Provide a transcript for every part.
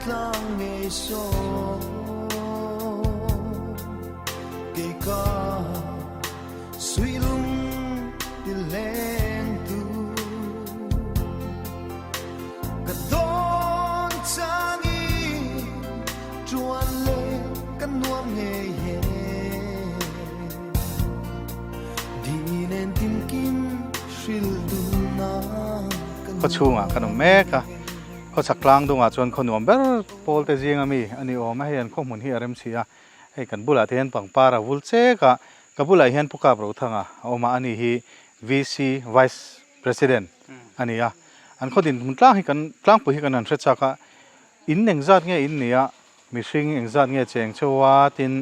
tlang ngei saw kei ka suihlung ti leng tu ka dawn changin tuan le ka nuam ngei he di nen tinkim hril tu na Khaw chhungah kan awm mek a, khaw chhak tlang dungah chuan khaw nuam ber pawl te zinga mi a ni awm a, hei an khaw hmun hi a rem si a, hei kan bulah te hian pangpar a vul chek a, ka bulah hian Pu Kap Rothanga a awm a, ani hi VC, Vice President, a ni a, an khaw dinhmun tlang hi kan tlangpui hi kan han hre chak a, in engzat nge in nia, mihring engzat nge cheng cheu a tin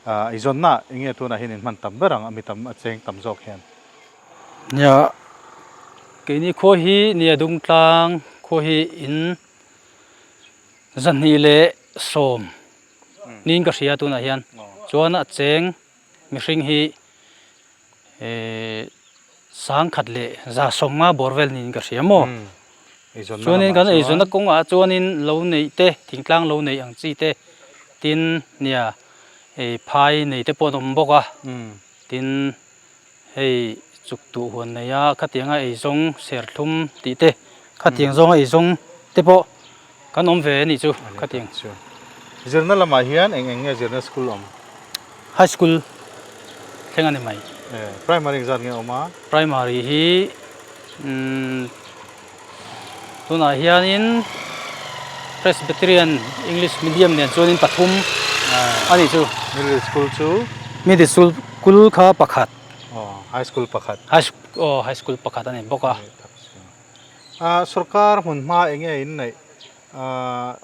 eizawnna eng nge tunah hian in hman tam ber ang a mi tam a cheng tam zawk hian. Nia, keini khua hi nia Dungtlang khua hi in 210 niin ka hria tunah hian chuan a cheng mihring hi 1150 bawr vel niin ka hria maw. Chuanin kan eizawnna kawngah chuanin lo neih te thingtlang lo neih ang chi te tin nia hei phai nei te pawh an awm bawk a tin hei chuk tuh huan nei a khatianga eizawng serthlum tih te khatiang zawnga eizawng te pawh kan awm ve a nih chu khatiang. Zirna lamah hian eng eng nge zirna school awm? High school thleng a ni mai. Primary engzat nge awm a? Primary hi umm tunah hianin Presbyterian English medium nen chuanin pathum a nih chu. Middle school chu? Middle school kha pakhat. Aw high school pakhat. High aw high school pakhat a ni bawk a. Sorkar hmun hma eng nge in neih?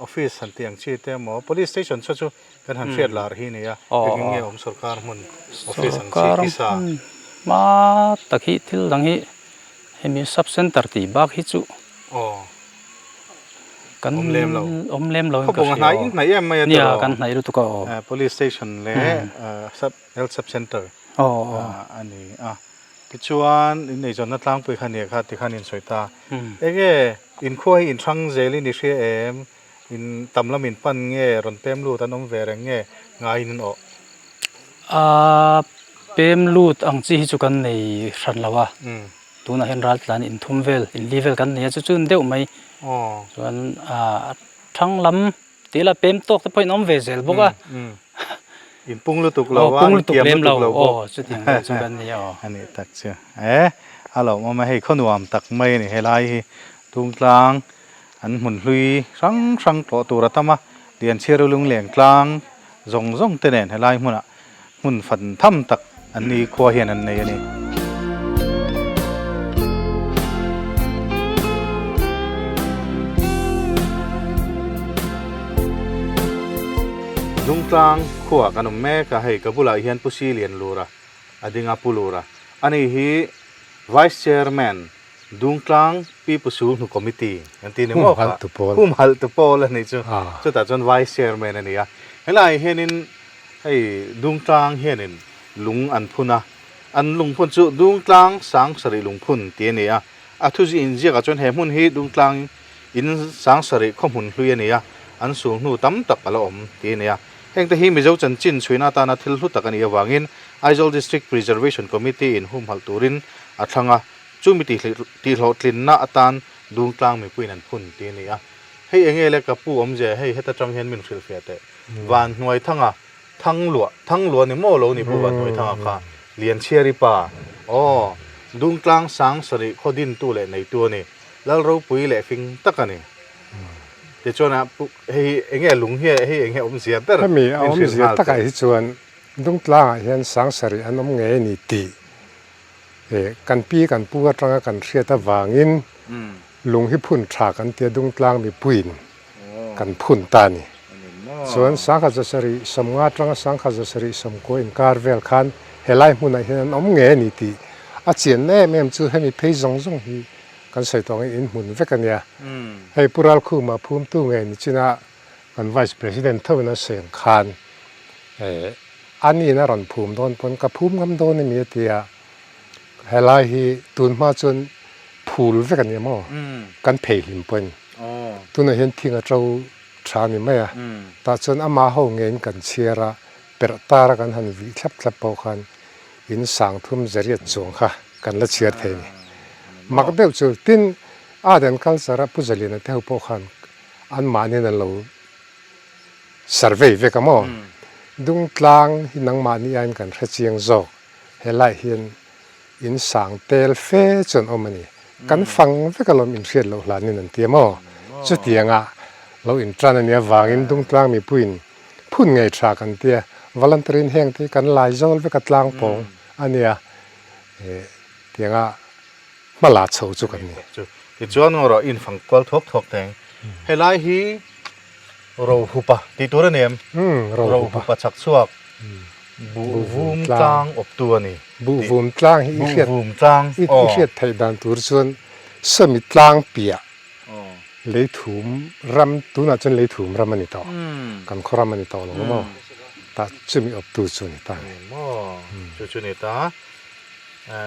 Office han tih ang chi te emaw Police station saw chu kan han hriat lar hi nia engin nge awm sorkar hmun office ang chi kisa. Sorkar hmun hma tak hi thil dang hi hemi sub center tih bak hi chu kan awm lem lo awm lem lo in ka hria aw hnaih em mai a nia kan hnaih lutuk a aw Police station leh sub health sub center a ni a tichuan ineizawnna tlangpui kha nia kha tikhan insawi ta enge Inkhua hi inhrang zelin i hria em? In tam lam in pan nge, rawn pem lut an awm ve reng nge ngaiin an awh? A pem lut ang chi hi chu kan nei hran lo a, tunah hian raltlan in thum vel, in li vel kan nei a, chu chu deuh mai. Chuan a thang lam tih lah pem tawk te pawhin a awm ve zel bawk a. In pung lutuk lo a, in kiam lutuk lo bawk. Aw chutiang vel chu kan ni a aw. A nih tak chu. E, a lawmawm a, hei khawnuam tak mai a ni helai hi. Tungtlang an hmun hlui hrang hrang tlawh tur a tam a, Lianchhiaru lungleng tlang zawng zawng te nen helai hmunah hmun fan tham tak an ni khua hian an nei a ni. Dungtlang khuaah kan awm mek a, hei ka bulah hian Pu Silianlura a ding a, Pu Lura ani hi Vice Chairman Dungtlang Pi Pu Sul Hnu Committee an ti ni maw kha? Humhalh tu pawl a nih chu. Chutah chuan Vice Chairman a ni a. Helaiah hianin hei Dungtlang hianin lung an phun a. An lungphun chu Dungtlang Sangsarih lungphun tih a ni a. A thuzi inziakah chuan he hmun hi Dungtlang in Sangsarih khawhmun hlui a ni a, an sul hnu tam tak a la awm tih a ni a. Hengte hi Mizo chanchin chhuina atana thil hlu tak a nih avangin Aizawl District Preservation Committee in humhalh turin a thlang a. Chumi tihhlawhtlinna atan Dungtlang mipuiin an phun tih a ni a. Hei enge le ka pu awmzia hei heta tang hian min hrilhfiah teh. Vanhnuaithanga Thangluah, Thangluah ni maw lo ni pu Vanhnuaithanga kha, Lianchhiari pa, aw, Dungtlang sang sarih khaw dintu leh neitu a ni, Lal ropui leh fing tak a ni. Tichuan a pu hei enge lung hi hei enge awmzia ber Hemi a min hrilh awmzia nghal takah teh. hi chuan Dungtlangah hian sang sarih an awm ngei a ni tih Kan pi kan pu atanga kan hriat avangin lung hi phun tha kan tia Dungtlang mipuiin kan phun ta a ni. Chuan 1750 atanga 1790 inkar vel khan helai hmunah hian an awm ngei a ni tih a chian em em chu hemi phei zawng zawng hi kan sawi tawh angin in hmun vek a nia. Hei Pu Ralkhuma phumtu ngei ni china kan Vice President thovin a sawi ang khan A nin a rawn phum dawn pawn ka phum ngam dawn emi a ti a, helai hi tun hma chuan phul vek a ni maw, kan phei hlim pawhin tunah hian thing a to tha a ni mai a, tah chuan ama ho ngeiin kan chhiar a, perh tar a kan han vih thlap thlap pawh khan in sangthum zariat chuang kha kan la chhiar thei a ni. Mak deuh chu tin art and culture a Pu Zaliana te ho pawh khan anmahniin an lo survey vek a maw? Dungtlang hi nangmahni aiin kan hre chiang zawk helaiah hian In sang tel fe chu an awm a ni. Kan fang vek alawm inhriat loh hlanin an ti a maw? Chutianga lo intan a nih avangin Dungtlang mipuiin phun ngei tha kan ti a, volunteer-in heng te hi kan lai zawl vek a tlang pawng a nia, tianga hma la chho chu kan ni. Tichuan ngaw rawh in fang kual thuak thuak teng. Helai hi Rohupa tih tur a ni em? Rohupa chhak chhuak Buhvum tlang awptu a ni. Buhvum tlang hi i hriat i hriat theih dan tur chuan sawmi tlang piah leithum ram tunah chuan leithum ram a ni tawh kan khaw ram a ni tawh lo maw tah chumi awptu chu a ni ta a ni. Maw chu chu ni ta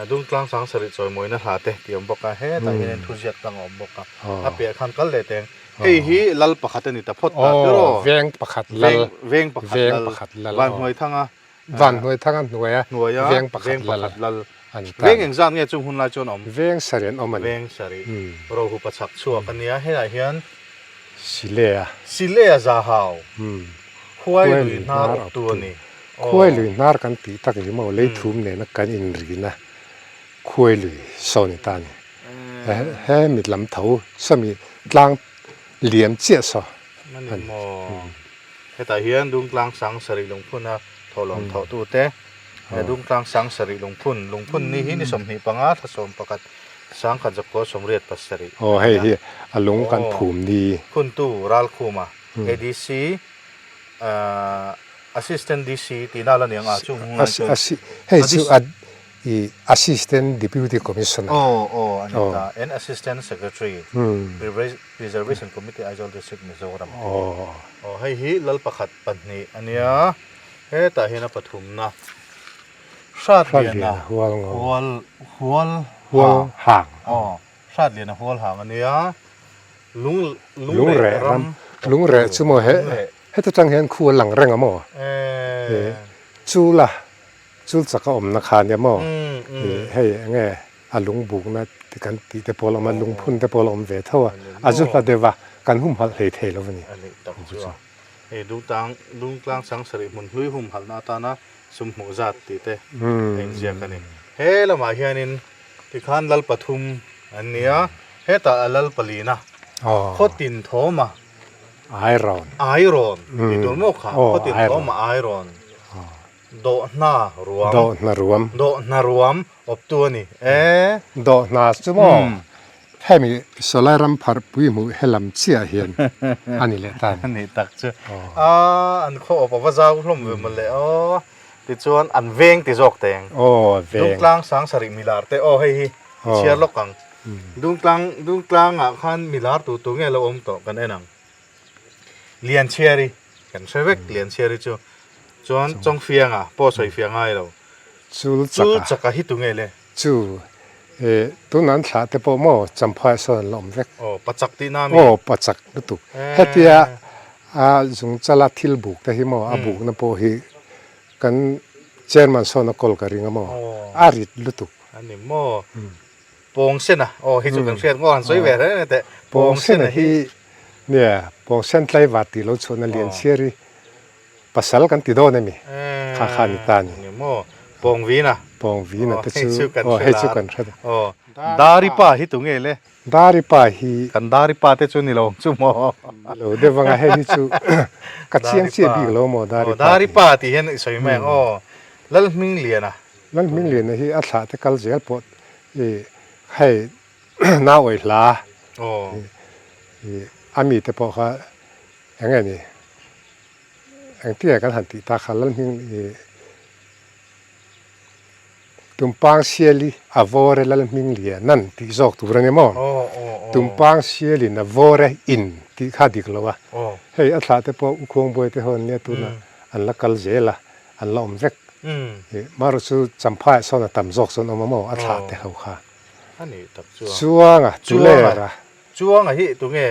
Dungtlang Sangsarih chawimawina hla te tih a awm bawk a hetah hian thuziak tlang a awm bawk a a piah khan kal leh teng Hei hi lal pakhat a ni ta phawt ta tir aw. Veng pakhat lal. Veng pakhat lal. Vanhnuaithanga. Vanhnuaithanga hnuaia veng pakhat lal a ni ta. Veng engzat nge chung hun lai chuan awm? Veng sarih an awm a ni. Veng sarih. Rohu pachak chhuak a nia. Helaiah hian. Silea. Silea Zahau. Khuai lui hnar awptu a ni. Khuai lui hnar kan tih tak hi maw leithum nena kan inrina khuai lui sawn a ni ta a ni. He mit lam tho sawmi tlang liam chiah saw a ni maw? Hetah hian Dungtlang sang sarih lungphuna thawhlawm thawhtute he Dungtlang sang sarih lungphun lungphun ni hi ni 25 thla 11 sangkhat zakua 87 Aw hei hi a lung kan phum ni. Phuntu Ralkhuma ADC Assistant DC tihna la ni ang a chung hunglai chuan. Hei chu a I Assistant Deputy Commissioner. Aw aw a ni ta. And Assistant Secretary, Preservation Committee, Aizawl District, Mizoram te hi. Aw hei hi lal pakhat pahnih a nia. Hetah hian a pathumna Hratliana hual hual hang. Aw Hratliana hual hang a nia. Lung lungreh ram. Lungreh chu maw he heta tang hian khu a lang reng a maw? Chu la Chul chak a awmna kha nia maw? Hei enge a lungbukna ti kan tih te pawh a awm a, lungphun te pawh a awm ve tho a, a zu hla deuh a, kan humhalh hlei thei lo a ni. A nih tak chu a. Hei Dungtlang Dungtlang Sangsarih hmun hlui humhalhna atana sum hmuh zat tih te a inziak a ni. He lamah hianin tikhan lal pathum an ni a, hetah a lal palina khawtin thawma Airawn Airawn tih tur maw kha khawtin thawma Airawn. Dawhna ruam. Dawhna ruam. Dawhna ruam awptu a ni e. Dawhna chu maw hemi sawlai ram pharh pui hmuh he lam chiah hian a ni leh ta a ni. A nih tak chu. A an khaw awp a va zau hlawm ve mawle aw. Tichuan an veng ti zawk teng. Aw veng. Dungtlang Sangsarih milar te aw hei hi i chhiar lawk ang. Dungtlang Dungtlangah khan milar tu tu nge lo awm tawh kan en ang. Lianchhiari kan hre vek Lianchhiari chu chuan Chawngfianga pawh sawi fiah ngai lo Chul chaka chaka hi tu nge le chu e tun an thlah te pawh maw Champhai sawn an la awm vek aw pachak tih na mi aw pachak lutuk hetia a zungchala thil buk te hi maw a bukna pawh hi kan chairman sawn a kawl ka ring a maw a rit lutuk a ni maw Pawngsena aw hei chu kan hriat ngawt han sawi ve reng reng teh Pawngsena hi nia Pawngsen tlaivar tih lo chhuahna Lianchhiar hi pasal kan ti dawn emi kha kha ni ta ni. Ni maw Pawngvina Pawngvina te chu aw hei chu kan hre aw Daripa hi tu nge le Daripa hi kan Daripa te chu ni lo chu maw lo deuh anga hei hi chu ka chiang chiah bik lo maw Daripa Daripa tih hian i sawi mai ang aw Lalhmingliana Lalhmingliana hi a thlah te kal zel pawh I hei nau awih hla i a mite pawh kha eng nge ni engtin nge kan han tih tak kha Lalhming i Tumpang Siali a vawr e Lalhming Lianan tih zawk tur a ni maw? Tumpang Sialin a vawr e in tih kha dik lo a, hei a thlah te pawh U Khuangbuai te ho an nia tunah an la kal zel a. An la awm vek. Maru chu Champhaiah sawn a tam zawk chuan awm a maw? A thlah te ho kha. A nih tak chu a. Chuanga, Tulera. Chuanga hi tunge?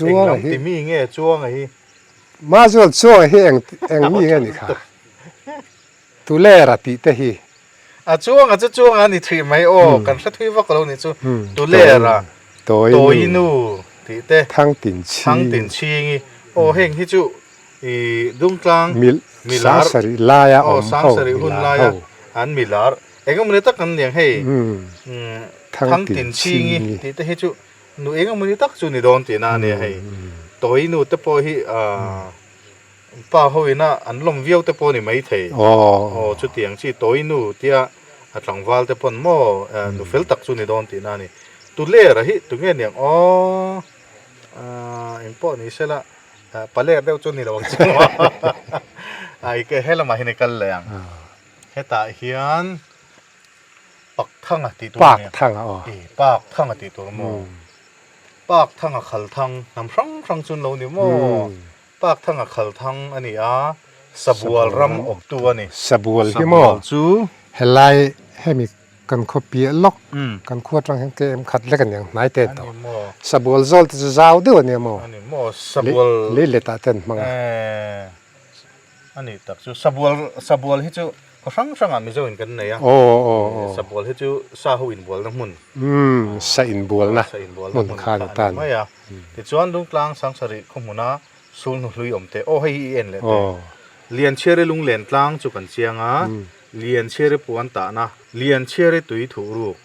Eng lam ti mi nge Chuanga hi? Mazual Chuanga hi eng eng mi nge ni kha? Tulera tih te hi. A Chuanga chu Chuanga a ni thrih mai aw, kan hre thui vak lo nih chu. Tulera, Tawinu tih te, Thangtin Chhingi aw heng hi chu i Dungtlang milar Sangsarih laia awm ho, Sangsarih hun laia an milar eng emaw ni tak an ni ang hei Thangtin Chhingi tih te hi chu Nu eng emaw ni tak chu ni dawn tihna a nia hei. Tawi nu te pawh hi pa ho ina an lawm viau te pawh a ni maithei. Aw chutiang chi tawi nu tia a tlangval te pawn maw nu fel tak chu ni dawn tihna a ni. Tulera hi tunge niang aw eng pawh ni sela paler deuh chu ni lo ang chu maw. Ai he lamah hian i kal leh ang. Hetah hian. Pak thanga tih tur ania. Pak thanga aw. I pak thanga tih tur maw? Pak thanga khal thang hnam hrang hrang chu an lo ni maw? Pak thanga khal thang a ni a, Sabual ram awptu a ni. Sabual hi maw? Chu. Helai hemi kan khaw piah lawk, kan khua atang hian KM khat lek a ni ang hnai te tawh. Sabual zawl te chu zau deuh a nia maw? A ni maw? Sabual. Lei letah te an hmang a. A nih tak chu Sabual Sabual hi chu khaw hrang hrangah Mizo in kan nei a. Aw aw aw. Sabual hi chu sa ho inbualna hmun. Umm sa inbualna Sa inbualna hmun kha a ni mai a. Tichuan Dungtlang Sangsarih khaw hmuna sulhnu hlui awm te aw hei hi i en leh teh. Lianchhiari lunglen tlang chu kan chiang a, Lianchhiari puan tahna, Lianchhiari tui thuh ruk,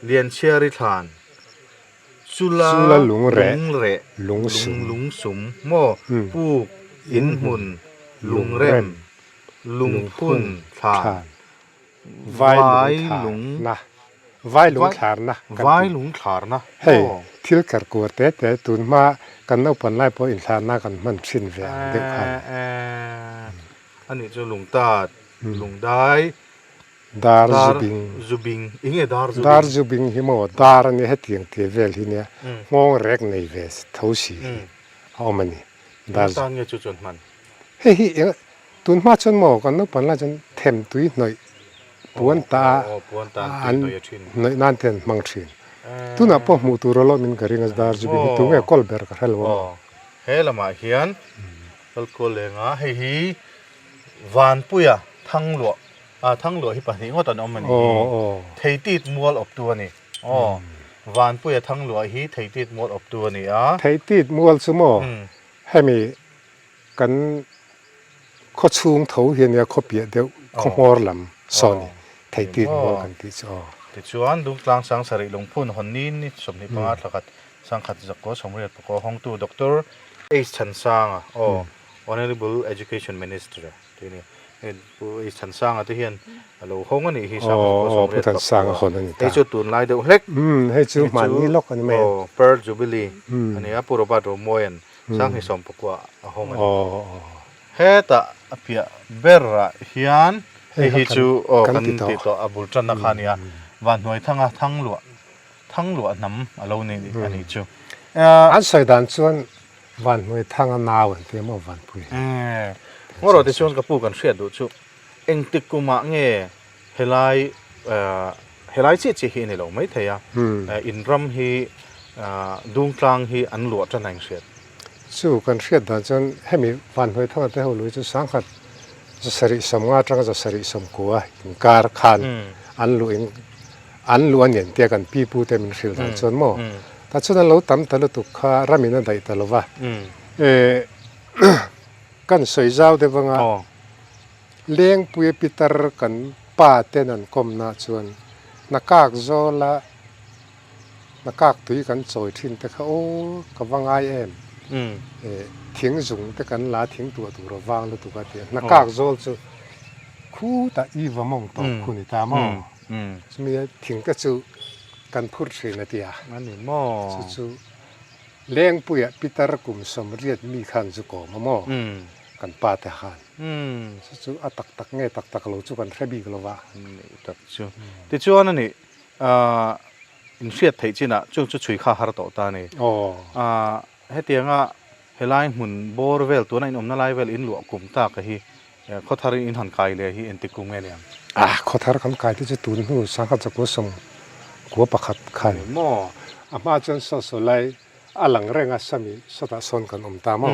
Lianchhiari thlan. Chula lungreh, lungsum, maw, puk, inhmun, lungrem, lungphun, thlan, vai lung, vai lungthlarna, vai lungthlarna, hei thil kar kuar te te tun hma kan naupan lai pawh inthlarna kan hman thin ve ang deuh khan. Anih chu lungtat, lungdai, Dar zubing. Zubing. Eng nge dar zubing? Dar zubing hi maw dar a nia hetiang tih vel hi nia nghawng rek nei ve tho si hi a awm a ni. Dar Eng tan nge chu chuan hman? Hei hi eng tun hma chuan maw kan naupan lai chuan them tui hnawih puan ta a an hnawih nan te an hmang thin. Tunah pawh hmuh tur a lawmin ka ring a dar zubing hi tunge kawl ber ka hre lo a maw. He lamah hian kalkual lenga hei hi Vanpuia Thangluah A Thangluah hi pahnih ngawt an awm a ni hi. Theitit mual awptu a ni. Aw, Vanpuia Thangluah hi Theitit mual awptu a ni a. Theitit mual chu maw hemi kan khaw chhung tho hi a nia, khaw piah deuh, khaw hmawr lam saw a ni, Theitit mual kan tih chu aw. Tichuan, Dungtlang Sangsarih Lungphun Hawnni ni 25 thlakhat Sangkhat Zakkaw Sawmriat Pakua hawngtu Doctor H Chhansanga, aw, Honourable Education Minister. Tih a ni. Hei Pu H Thansanga te hian a lo hawng a nih hi Sangha Zakua Sawmriat Pakua. Hei chu tunlai deuh hlek. Hei chu hmanni lawk a ni mai a. Aw, Pearl Jubilee a ni a, Pu Robert Romawia'n Sanghni Sawmpakua a hawng a ni. Hetah a piah berah hian hei hi chu aw kan tih tawh a bul tanna kha a ni a, Vanhnuaithanga Thangluah Thangluah hnam a lo ni a nih chu. An sawi dan chuan Vanhnuai thanga nau an ti a maw Vanpui? Eeh, ngaw te chuan ka pu kan hriat duh chu engtik kumah nge helai helai chiah chiah hi a ni lo maithei a, in ram hi Dungtlang hi an luah tan a inhriat. Chu kan hriat dan chuan hemi Vanhnuai thanga te ho lui chu sangkhat 750 atanga 790 inkar khan an luh in An luh a nian tia kan pi pu te min hrilh dan chuan maw tah chuan an lo tam ta lutuk kha ramin a daih ta lo va eh kan sawi zau deuh anga Lengpuia pitar kan pa ten an kawmna chuan nakak zawla nakak tui kan chawi thin te kha aw ka va ngai em eh thing zung te kan la thing tuah tur a vang lutuk a tia nakak zawl chu khutah i va mawng tawp khu ni ta maw. Chumi thing te chu kan phur thin a ti a. A ni maw? Chu chu Lengpuiah Pitar kum 80 mi khan zu kawm a maw? Kan pa te khan. Chu chu a tak tak nge tak tak lo chu kan hre bik lo va. Ni tak chu. Tichuan a nih inhriat theih chinah chung chu chhui kha har tawh ta a ni. Hetianga Helai hmun bawr vel tuna inawmna lai vel inluah kum tak a hi khawthar in han kai leh hi engtik kum nge niang? Ah, khawthar kan kai te chu tun hnu sangha chakua 91 khan. Maw? A hma chuan saw saw lai. a lang reng a sami sawtah sawn kan awm ta maw?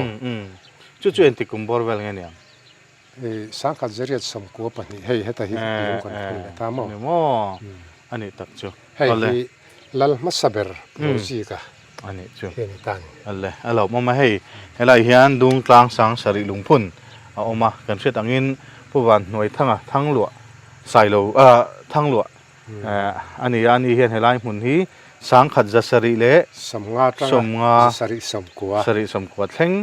Chu chu engti kum bawr vel nge niang? Hei sangkhat zariat 92 hei heta hi lung kan phun leh ta maw? Ni maw? A nih tak chu. Hei hi lal hmasa ber Rozika A nih chu. Hi a ni ta ni. Ale, a lo awm a hei helai hian Dungtlang sang sarih lungphun a awm a, kan hriat angin Pu Vanhnuaithanga Thangluah Sailo Thangluah A ni a, ani hian helai hmun hi sangkhat zasarih leh 50 atanga 50 zasarih 90. Sarih 90 thleng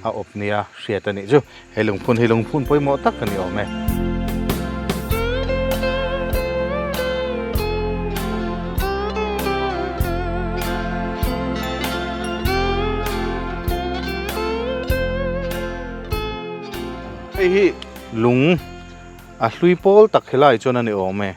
a awp nia hriat a nih chu. He lungphun hi lungphun pawimawh tak a ni awm e. Hei hi lung A hlui pawl tak helai chuan a ni awm e.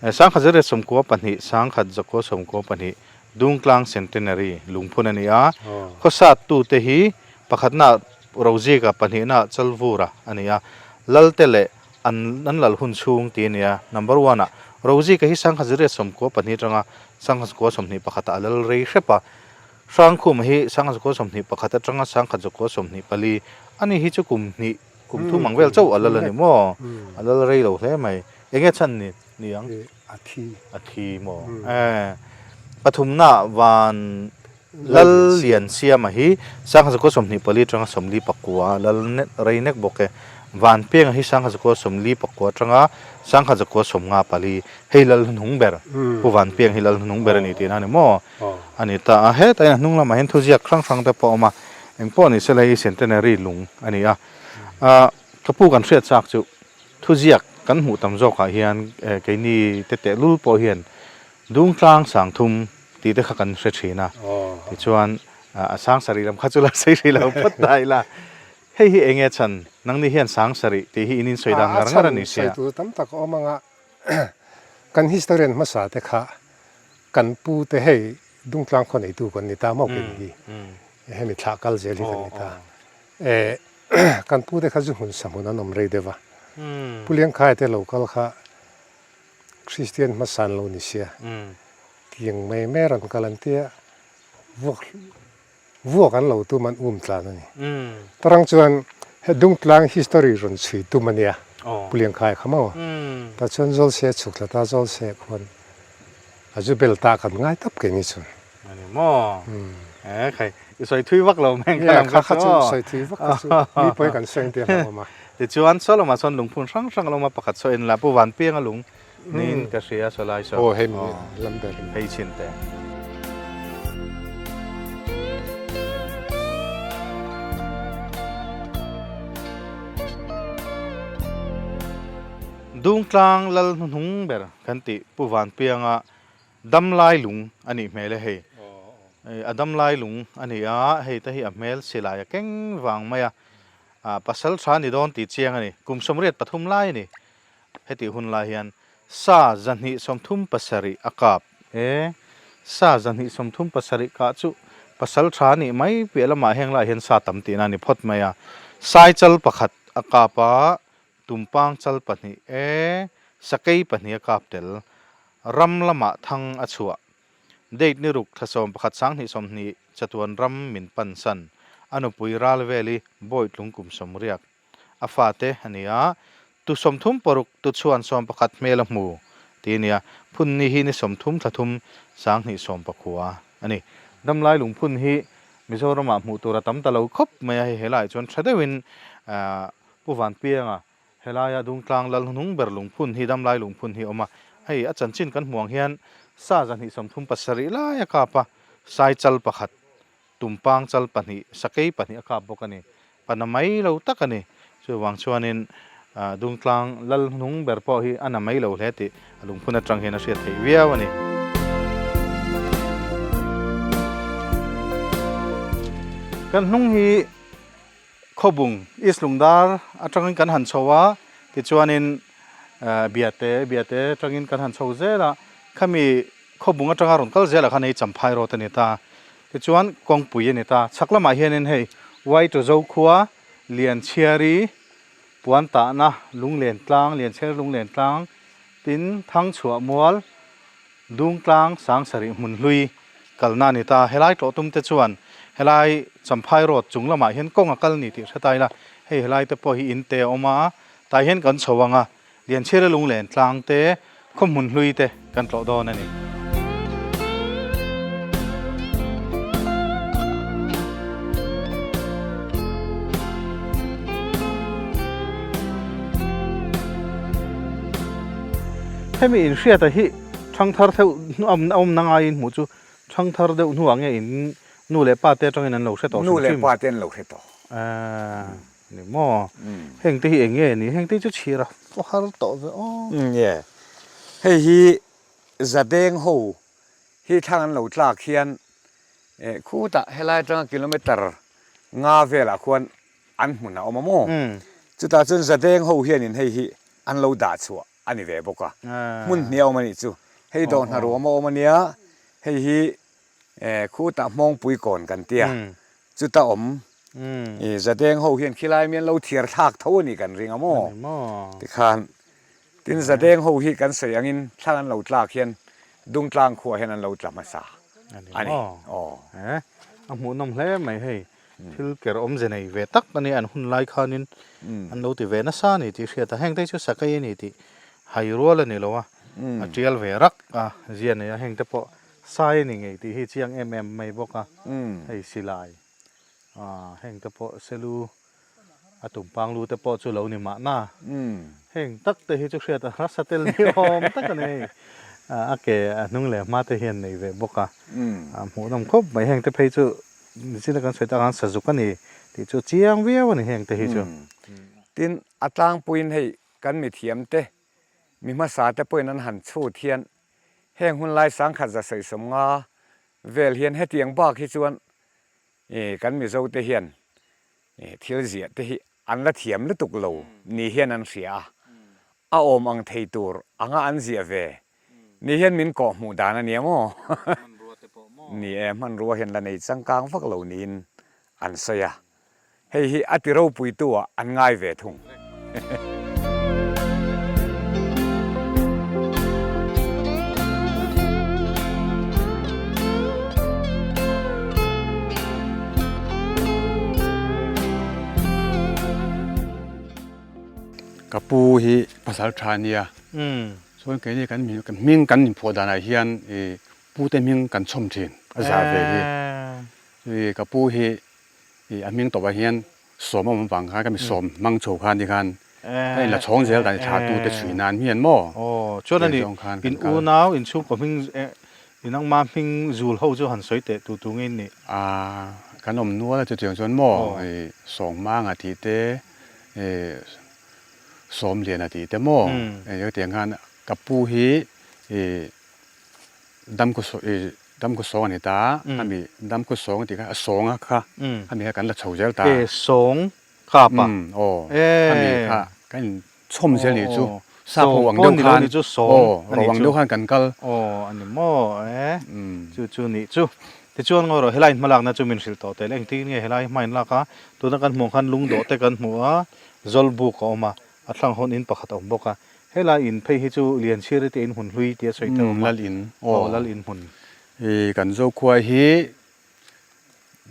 1992, 1992 Dungtlang Centenary lungphun a ni a, khawsat tute hi pakhatna Rozika, pahnihna Chalvura a ni a, Lalte leh an an lal hun chhung tih a ni a. Number one ah Rozika hi 1992 atanga 1921 ah a lal rei hrep a, Hrangkhuma hi 1921 atanga 1924 a ni hi chu kum hnih Kum thum ang vel chauh a lal a ni maw? A lal rei lo hle mai. Eng nge chhan ni ni ang? A thi. A thi maw? E. Pathumna van Lal Lian Siama hi 1924 atanga 49 lal nek rei nek bawk e. Van Pienga hi 1949 atanga 1954 hei lal hnuhnung ber. Pu Van Pieng hi lal hnuhnung ber a ni tihna a ni maw? A ni ta a. Hetah hian a hnung lamah hian thuziak hrang hrang te pawh a awm a. Engpawh ni sela hei Centenary lung a ni a. Ka pu kan hriat chak chu thuziak kan hmuh tam zawkah hian keini te tehlul pawh hian Dungtlang Sangthum tih te kha kan hre thin a. Tichuan a sang sarih lam kha chu la sawi hrih lo phawt ta ila. Hei hi enge chhan? Nangni hian sang sarih tih hi in insawi dan ngar ngar a ni sia. A chhan sawi tur tam tak a awm anga kan historian hmasa te kha kan pu te hei Dungtlang khaw neitu kan ni ta maw kei hi hemi thlah kal zel hi kan ni ta. Eh kan pu te kha zu hmun sa hmun an awm rei deuh a. Pu Liangkhaia te lo kal kha Kristian hmasa an lo ni sia. Tiang mai mai rawn kal an tia vuak vuak an lo tum an um tlan a ni. Tarang chuan he Dungtlang history rawn chhui tum a nia Pu Liangkhaia kha maw. Tah chuan Zawlse a chhuk thla ta Zawlse khuan A zu bel ta kan ngai tawp kei ni chuan. A ni maw? E khai, i sawi thui vak lo mai kha lam kha chu. Kha chu sawi thui vak kha chu mi pawi kan sawi tir hlauh awm a. Tichuan Solomon chuan lungphun hrang hrang a lawm a, pakhat saw en la Pu Vanpianga lung niin ka hria saw lai saw. Aw hei mi lam ber in. Hei chin te. Dungtlang lal hnuhnung ber kan tih Pu Vanpianga damlai lung a nih hmel e hei. A damlai lung a ni a, hei te hi a hmel silai a keng vang mai a, pasal tha ni dawn tih chiang a ni. Kum 83 lai a ni. Hetih hun lai hian sa 237 a kap e. Sa 237 kah chu pasal tha nih mai piah lamah heng laiah hian sa tam tihna a ni phawt mai a. Saichal pakhat a kap a, Tumpang chal pahnih e, sakei pahnih a kap tel, ram lamah thang a chhuah. Date ni ruk thla 11 sanghnih 20 chatuan ram min pan san. A nupui ral vel i Bawitlung kum 80 a fate a ni a, tu 36 tu chhuan 11 hmel a hmu ti a ni a, phun ni hi ni 30 thla thum sanghnih 19 a ni. Damlai lungphun hi Mizoramah hmuh tur a tam ta lo khawp mai a, hei helaiah chuan tha deuhin Pu Vanpianga, helaia Dungtlang lal hnuhnung ber lungphun hi damlai lungphun hi a awm a, hei a chanchin kan hmuh ang hian sa 237 lai a kap a, sai chal pakhat, tumpang chal pahnih, sakei pahnih a kap bawk a ni. Pa na mai lo tak a ni. Chuvang chuanin Dungtlang lal hnuhnung ber pawh hi a na mai lo hle tih a lungphun atang hian a hriat theih viau a ni. Kan hnung hi Khawbung, East Lungdar atangin kan han chho a, tichuanin Biate, Biate atangin kan han chho zel a, khami Khawbung atanga rawn kal zelah khan hei Champhai Road a ni ta, tichuan kawngpui a ni ta. Chhak lamah hianin hei Waito Zokhua, Lianchhiari, Puantahna, Lunglen Tlang, Lianchhiari Lunglen Tlang, tin Thangchhuah Mual, Dungtlang, Sangsarih Hmunhlui. kalna a ni ta. Helai tlawh tum te chuan helai Champhai road chung lamah hian kawng a kal ni tih hre ta ila, hei helai te pawh hi in te a awm a, tah hian kan chho ang a, Lianchhira lunglen tlang te, khawhmun hlui te kan tlawh dawn a ni. Hemi inhriata hi thangthar theuh a awmna ngaiin hmuh chu thangthar deuh hnuah nge in nu leh pa te atangin an lo hre tawh hrim hrim? Nu leh pa te an lo hre tawh. Ni maw? Heng te hi eng nge ni? Heng te hi chu chhir a har tawh ve aw. Nge. Hei hi Zadeng ho hi thlang an lo tlak hian khutah helai atanga kilometer nga velah khuan an hmun a awm a maw? Chutah chuan Zadeng ho hianin hei hi an lo dah chhuah a ni ve bawk a. Hmun hnih a awm a nih chu. Hei dawhna ruam a awm a nia, hei hi Khutah Hmawngpui kawn kan tia, chuta awm i Zadeng ho hian khilai mi an lo thiar thlak tho a nih kan ring a maw? Tikhan tin Zadeng ho hi kan sawi angin thlang an lo tlak hian Dungtlang khuah hian an lo tla hmasa a ni. Aw. A hmuhnawm hle mai hei, thil ker awmze nei ve tak a nia an hun lai khanin an lo ti ve nasa a ni tih hriat a, heng te hi chu sakei a ni tih hai rual a ni lo a, a tial ve rak a zia nei a, heng te pawh Sai a ni ngei tih hi chiang em em mai bawk a, hei silai heng te pawh selu a tumpang lu te pawh chu lo ni mahna, heng tak te hi chu hriat a rasa tel ni awm tak a ni hei, a ke a hnung leh hma te hian nei ve bawk a, hmuhnawm khawp mai heng te phei chu nichina kan sawi tak ang sazuk a ni tih chu chiang viau a ni heng te hi chu. Tin, a tlangpuiin hei kan mithiam te, mi hmasa te pawhin an han chhut hian Heng hun lai sangkhat za sawisawm nga vel hian hetiang bak hi chuan kan Mizo te hian thil ziah te hi an la thiam lutuk lo ni hian an hria a, a awm ang thei tur anga an ziah ve ni hian min kawh hmuh dan a nia maw? Ni e, hmanrua hian la nei changkang vak lo niin an sawi a. Hei hi a ti ropuitu ah an ngai ve thung. Ka pu hi pasal tha ania, chuan keini kan hming kan inphuah danah hian pute hming kan chhawm thin a zah ve hi. Ka pu hi I a hming tawpah hian sawm a awm avang khan ka mi sawm hmang chho khan tikhan ka inla chhawng zel dan i thla tute chhui nan hian maw Aw chuan a ni in unau in chhungkaw hming i nangma hming zul ho chu han sawi teh tu tu nge in nih? A kan awm nual a chutiang chuan maw i Sawngmanga tih te i Sawmliana tih te maw hetiang khan ka pu hi i Damkhaw i Damkhaw sawng a ni ta a, a mi Damkhaw sawng tih kha a sawnga kha a mi kha kan la chho zel ta. E sawng kap a. Aw a mi kha kan in chhawm zel nih chu sap ho ang deuh khan aw ro ang deuh khan kan kal. Aw a ni maw e chu chu nih chu. Tichuan ngawi rawh helai hmalakna chu min hrilh tawh tel engtin nge helai hma in lak a tuna kan hmuh ang khan lungdawh te kan hmu a zawlbuk a awm a A thlang hawn in pakhat a awm bawk a, helai in phei hi chu Lianchhiri te in hmun hlui tia sawi te a awm a. Lal in aw. Aw, Lal in hmun. I kan Zokhua hi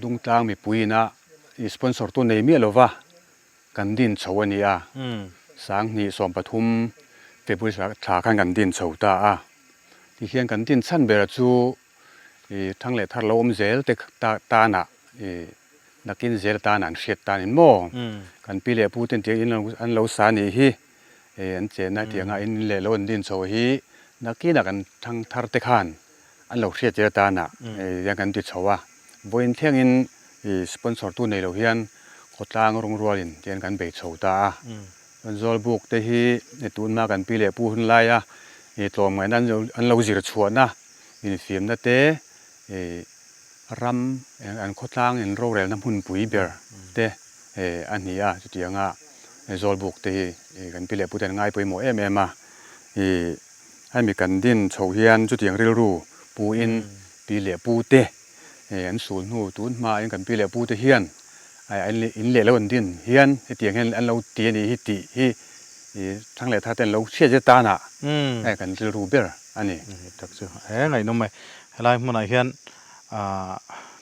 Dungtlang mipui ina i sponsor tu nei miah lova kan din chho a ni a, Sanghnih 13 February thla khan kan din chho ta a, tihian kan din chhan ber chu i thang leh thar lo awm zel te tanah i Nakin zel atan an hriat tan in maw? Kan pi leh pu ten tiang in an lo sa nih hi, an chenna tianga in leh lo an din chho hi nakinah kan thang thar te khan an lo hriat zel atanah tiang kan ti chho a. Vawiin thlengin sponsor tu nei lo hian khawtlang rungrualin tiang kan bei chho ta a. Chuan Zawlbuk te hi tunhma kan pi leh pu hun laia tlawmngaihna an lo zir chhuahna infiamna te Ram an khawtlang in rorelna hmunpui ber te a ni a, chutianga Zawlbuk te hi kan pi leh pute an ngai pawimawh em em a, hemi kan din chhoh hian chutiang rilru pu in pi leh pu te an sul hnu tun hma in kan pi leh pu te hian in leh lo an din hian hetiang hian an lo ti a nih hi tih hi thang leh thar te an lo hriat zet tan ah kan rilru ber a ni. Tak chu he ngaihnawm mai. Helai hmunah hian Ahh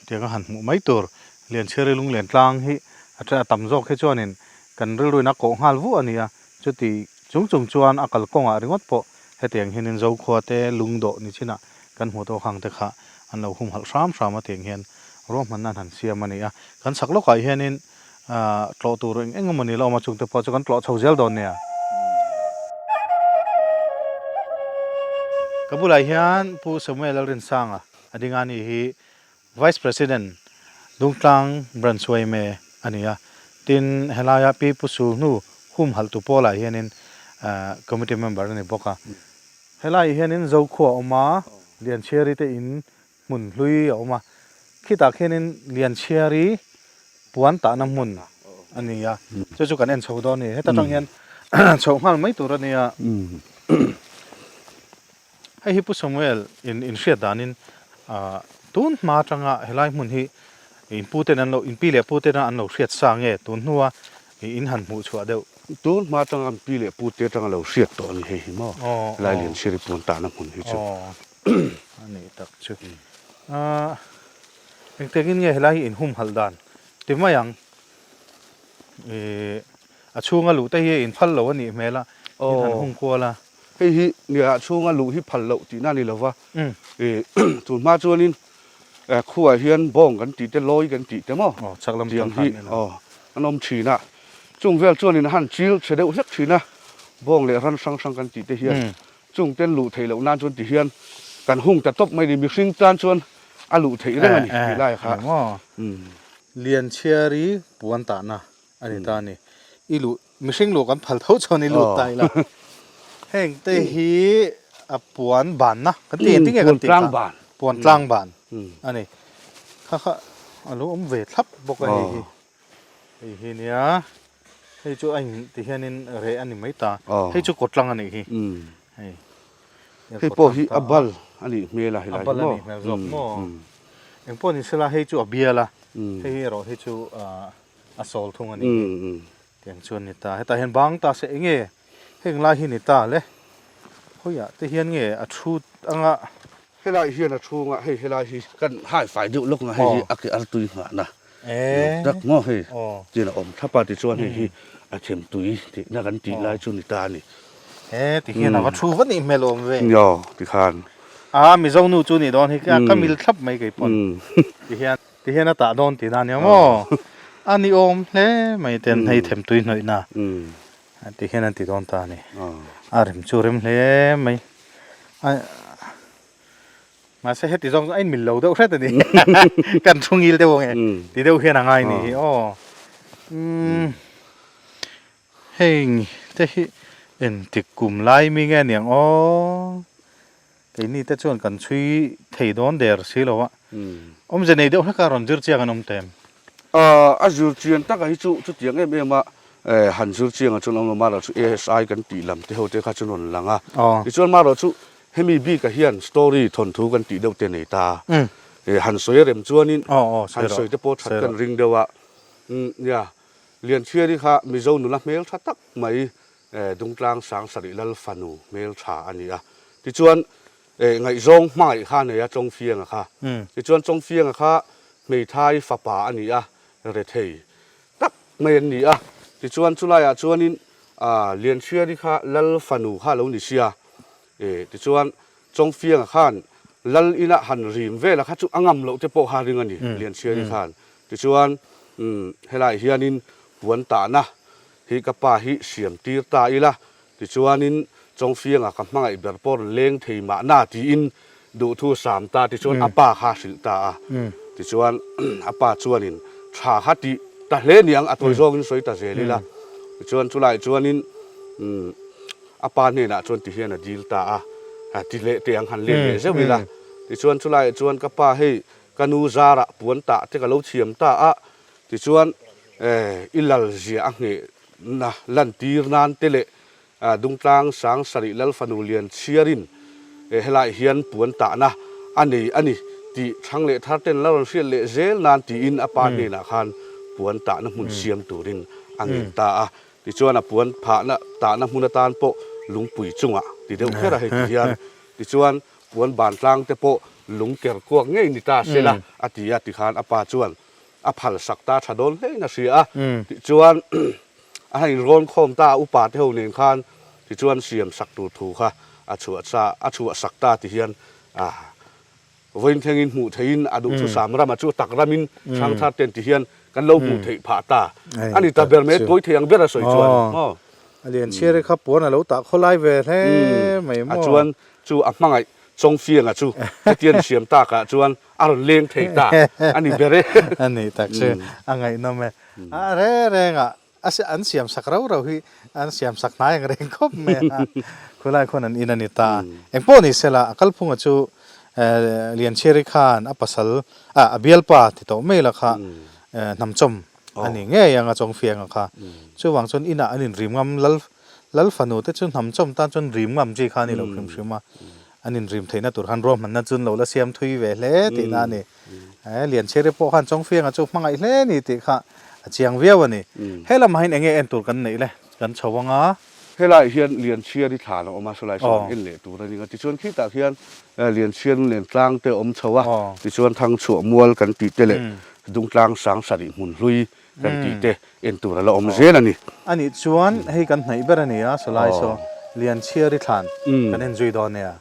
tiang a han hmuh mai tur Lianchhiari lunglen tlang hi a a tam zawk hi chuanin kan rilruin a kawh nghal vuah a ni a, chuti chung chung chuan a kalkawngah ringawt pawh hetiang hianin Zokhua te lungdawh ni chinah kan hmuh tawk hang te kha an lo humhalh hram hram a tiang hian ruahmanna an han siam a ni a, kan chhak lawkah hianin Ahh tlawh tur eng eng emawni la awm a chungte pawh chu kan tlawh chho zel dawn nia. Ka bulah hian Pu Samuel Lalrinsanga a ding a ni hi Vice President Dungtlang Branch yma a ni a, tin helaia Pi Pu Sul hnu humhalhtu pawlah hianin Committee member a ni bawk a. Helaiah hianin Zokhua a awm a, Lianchhiari te in hmun hlui a awm a, khitah khianin Lianchhiari puan tahna hmun a ni a, chu chu kan en chho dawn a ni. Heta tang hian chhoh nghal mai tur a ni a. Hei hi Pu Samuel in in hriat danin tun hma atanga helai hmun hi in pu ten an lo in pi leh pu tena an lo hriat sa nge tun hnua in han hmuh chhuah deuh. Tun hma atanga an pi leh pu te atanga lo hriat tawh a ni hei hi maw helai Lianchhiari puan tahna hmun hi chu. A nih tak chu. Ahh engtiangin nge helai hi inhumhalh dan ti mai ang. Ihh a chhunga luh te hi in phal lo a nih hmel a, in han hung kual a. Hei hi nia a chhunga luh hi phal loh tihna a ni lo va. Ihh tun hma chuanin khuaah hian bawng kan tih te lawi kan tih te maw tiang hi aw an awm thin a. Chung vel chuanin a han chil chhe deuh hlek thin a, bawng leh ran hrang hrang kan tih te hian. Chung ten luh theih loh nan chuan ti hian kan hung ta tawp mai ni, mihring tan chuan a luh theih reng a ni tih lai kha. Lianchhiari puan tahna a ni ta a ni. I luh, mihring luh kan phal tho chuan i lut ta ila. Heng te hi a puan banna kan ti engtin nge kan tih kha? Puan tlang ban a ni. Kha kha a lo awm ve thlap bawk a hei hi. Hei hi nia hei chu a in ti hianin reh a ni mai ta hei chu kawtlang a nih hi hei hei pawh hi a bal a nih hmel a helai hi maw a bal a nih hmel zawk maw engpawh ni sela hei chu a bial a hei hi erawh hi chu a sawl thung a nih hi tiang chuan ni ta hetah hian bang ta se enge heng lai hi ni ta le khawiah te hian nge a thu anga. Helai hian a chhunga hei helai hi kan hai fai deuh lawk nga hei hi a ke artui nghahna nuam tak maw hei tin a awm thlap a tichuan hei hi a them tui tihna kan tih lai chu ni ta a ni. He ti hian a va thu va nih hmel awm ve. Aw tikhan. A Mizo nu chu nih dawn hi ka mil thlap mai kei pawn ti hian ti hian a tah dawn tih na nia maw a ni awm hle mai ten hei them tui hnawihna ti hian an ti dawn ta a ni a rem chu rem hle mai. Mahse heti zawng chu a inmil lo deuh hret a ni. Kan thu ngil deuh ang e. Ti deuh hian a ngai ni hi aw. Umm heng te hi engtik kum lai mi nge aniang aw. Keini te chuan kan chhui thei dawn der si lo a. Awmze nei deuh hlek a rawn zir chiang an awm ta em? A zir chian taka hi chu chutiang em em a han zir chiang ah chuan awm lo marawh chu ASI kan tih lam te ho te kha chu rawn lang a tichuan marawh chu hemi bik ah hian story thawnthu kan tih deuh te nei ta han sawi a rem chuanin han sawi te pawh that kan ring deuh a nia Lianchhiari kha Mizo nula hmel tha tak mai Dungtlang Sangsarih Lal fanu hmel tha a ni a tichuan Eh, ngaihzawng hmangaih kha a nei a, Chawngfianga kha. Tichuan Chawngfianga kha hmeithai fapa a ni a, rethei tak mai an ni a. Tichuan chulaiah chuanin ah Lianhriari kha Lal fanu kha a lo ni sia. Eh, tichuan Chawngfianga khan Lal inah han rim vela kha chu a ngam loh te pawh kha a ring a ni, Lianhriari khan. Tichuan umm helaiah hianin puan tahna hi ka pa hi siam tir ta ila, Tichuanin Chawngfianga ka hmangaih ber pawh rawn leng thei mahna tiin duhthu sam ta tichuan a pa kha a hrilh ta a. Tichuan a pa chuanin tha kha tih ta hle niang a tawi zawngin sawi ta zel ila. Tichuan chulaiah chuanin a pa hnenah chuan tihian a dil ta a, ti leh teh ang han let leh zeuh ila. Tichuan chulaiah chuan ka pa hei ka nu zarah puan tah te ka lo thiam ta a, tichuan i lal zia a ngheh Na lantir nan te leh Dungtlang Sang Sarih Lal fanu lian chhiarin helaiah hian puan tahna a nei a ni tih thlang leh thar ten la rawn hriat leh zel nan tiin a pa hnenah khan puan tahna hmun siam turin a ngen ta a. Tichuan a puan phahna tahna hmun atan pawh lungpui chungah ti deuh kher a hei ti hian. Tichuan puan ban tlang te pawh. lung ker kuak ngei ni ta se la a ti a, tikhan a pa chuan a phal sak ta tha dawn hlein a hria a, tichuan a han inrawn khawm ta a upa te ho nen khan tichuan siam sak tur thu kha a chhuah sa a chhuah sak ta ti hian ah vawiin thlengin hmuh theihin a duhthusam rama chu tak ramin Hrangthar ten ti hian kan lo hmuh theih phah ta a ni ta ber mai tawi thei ang ber a sawi chuan maw. A lian chhiar kha puan a lo tah khawlai ve hle mai maw. A chuan chu a hmangaih Chawngfianga chu hetian siam takah chuan a rawn leng thei ta a ni ber e. A nih tak chu a ngaihnawm e. A reng rengah a an siam sak rau rau hi an siam sak hnai ang reng khawp mai a. Khulai khuan an in a ni ta. Engpawh ni sela a kalphunga chu Lianchhiari khan a pasal ah a bialpa ti tawh mai la kha hnamchawm a ni ngei ang a Chawngfianga kha. Chuvang chuan inah an inrim ngam lal Lal fanu te chu hnam chawm tan chuan rim ngam chi kha a ni lo hrim hrim a, an inrim theihna tur khan ruahmanna chu an lo la siam thui ve hle tihna a ni. Lianchhiari pawh khan Chawngfianga chu hmangaih hle a ni tih kha a chiang viau a ni. He lamah hian enge en tur kan neih le? Kan chho ang a. Helaiah hian Lianchhiari thlan a awm a, sawlai sawn en leh tur a ni ang a. Tichuan khitah khian Lianchhiar nen tlang te a awm chho a, tichuan Thangchhuah mual kan tih te leh Dungtlang Sangsarih hmun hlui kan tih te en tur a la awm zel a ni. A nih chuan hei kan hnaih ber a ni a, sawlai saw Lianchhiari thlan kan en zui dawn nia.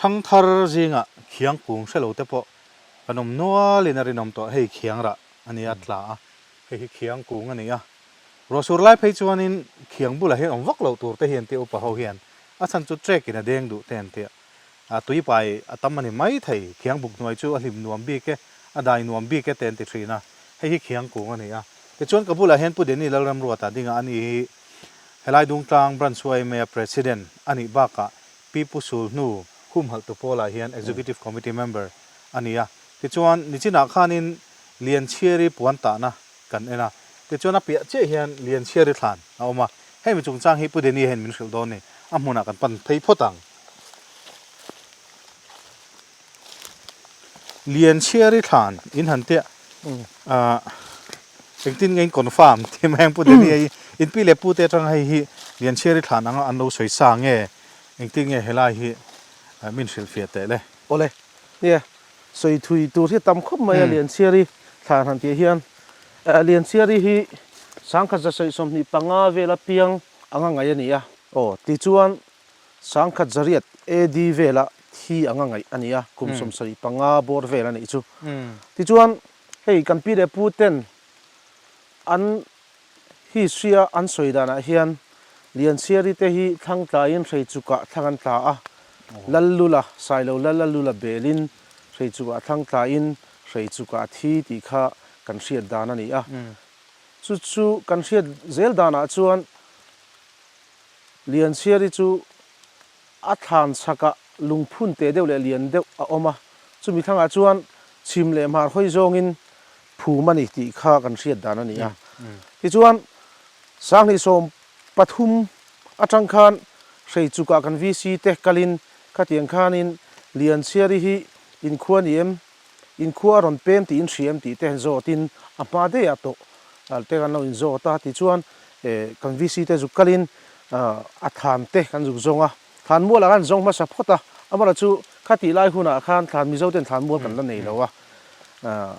Thangthar zingah khiang kung hre lo te pawh kan awm nualin a rinawm tawh. Hei khiang rah a nia tla a, hei hi khiang kung a ni a. Ruahsur lai phei chuanin khiang bulah hian awm vak loh tur te hi an tia upa ho hian a chhan chu trek in a deng duh te an tia. A tui pai a tam a ni mai thei. Khiang buk hnuai chu a hlim nuam bik e, a dai nuam bik e te an ti thin a. Hei hi khiang kung a ni a. Tichuan ka bulah hian Pu Denny Lalramruata dinga a ni hi helai Dungtlang Branch YMA President a nih bakah Pi Pu Sul hnu humhalhtu pawlah hian Executive Committee Member a ni a. Tichuan nichinah khanin Lianchhiari puan tahna kan en a. Tichuan a piah chiah hian Lianchhiari thlan a awm a. Hemi chungchang hi Pu Denny hian min hrilh dawn ni. A hmunah kan pan phei phawt ang. Lianchhiari thlan in han tia ah engtin nge in confirm tih mai ang Pu Denny hi in pi leh pu te atanga hei hi Lianchhiari thlan anga an lo sawi sa nge engtin nge helai hi min hrilhfiah teh le. Awle, nia sawi thui tur hi a tam khawp mai a Lianchhiari thlan han tih hian Lianchhiari hi 1925 vela piang anga ngaih a ni a. Aw tichuan Sangkhat zariat AD vela thi anga ngaih a ni a, kum 75 bawr vel a nih chu. Tichuan, hei kan pi leh pu ten an history a an sawi danah hian Lianchhiari te hi thlang tlaiin Hreichukah thlang an tla a, Lallula, Sailo Lallula belin Hreichukah thlang tlaiin Hreichukah a thi tih kha kan hriat dan a ni a. Chu chu kan hriat zel danah chuan Lianchhiari chu a thlan chhakah lungphun teh deuh leh lian deuh a awm a, chumi thlangah chuan chhim leh hmar hawi zawngin phum a ni tih kha kan hriat dan a ni a. Tichuan, 2013 atang khan Hreichukah kan VC te kalin khatiang khanin Lianchhiari hi inkhua ni em? Inkhua a rawn pem tih in hria em tih te zawtin a hma daih ah tawh te kan lo in zawt a, tichuan kan VC te zuk kalin a thlan te kan zuk zawng a, thlan mual ah khan zawng hmasa phawt a, amaherawhchu chu khatih lai hunah khan thlan Mizo ten thlan mual kan la nei lo a,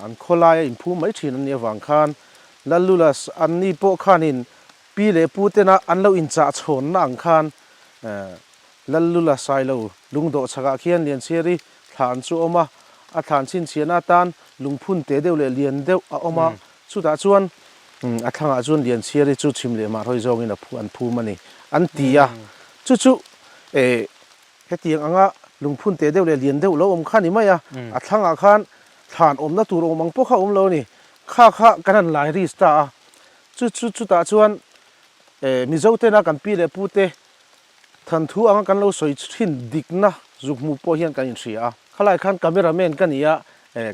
an khawlai a inphum mai thin an nih avang khan Lallulas an ni pawh khanin pi leh pu tena an lo inchah chhawnna ang khan Lallula Sailo lungdawh chhakah khian Lianchhiari thlan chu a awm a, a thlan chhinchhiahna atan lungphun teh deuh leh lian deuh a awm a, chutah chuan a thlangah chuan Lianchhiari chu chhim leh mahrawi zawngin a an phum a ni an ti a, chu chu eh hetiang anga lungphun teh deuh leh lian deuh lo awm kha a ni mai a, a thlangah khan thlan awmna tur awm ang pawh kha a awm lo a ni, kha kha kan han lai risk ta a, chu chu chutah chuan eh Mizo tena kan pi leh pute Thanthu anga kan lo sawi thin dikna zuk hmuh pawh hian kan inhria a. Khalai khan camera man ka ni a,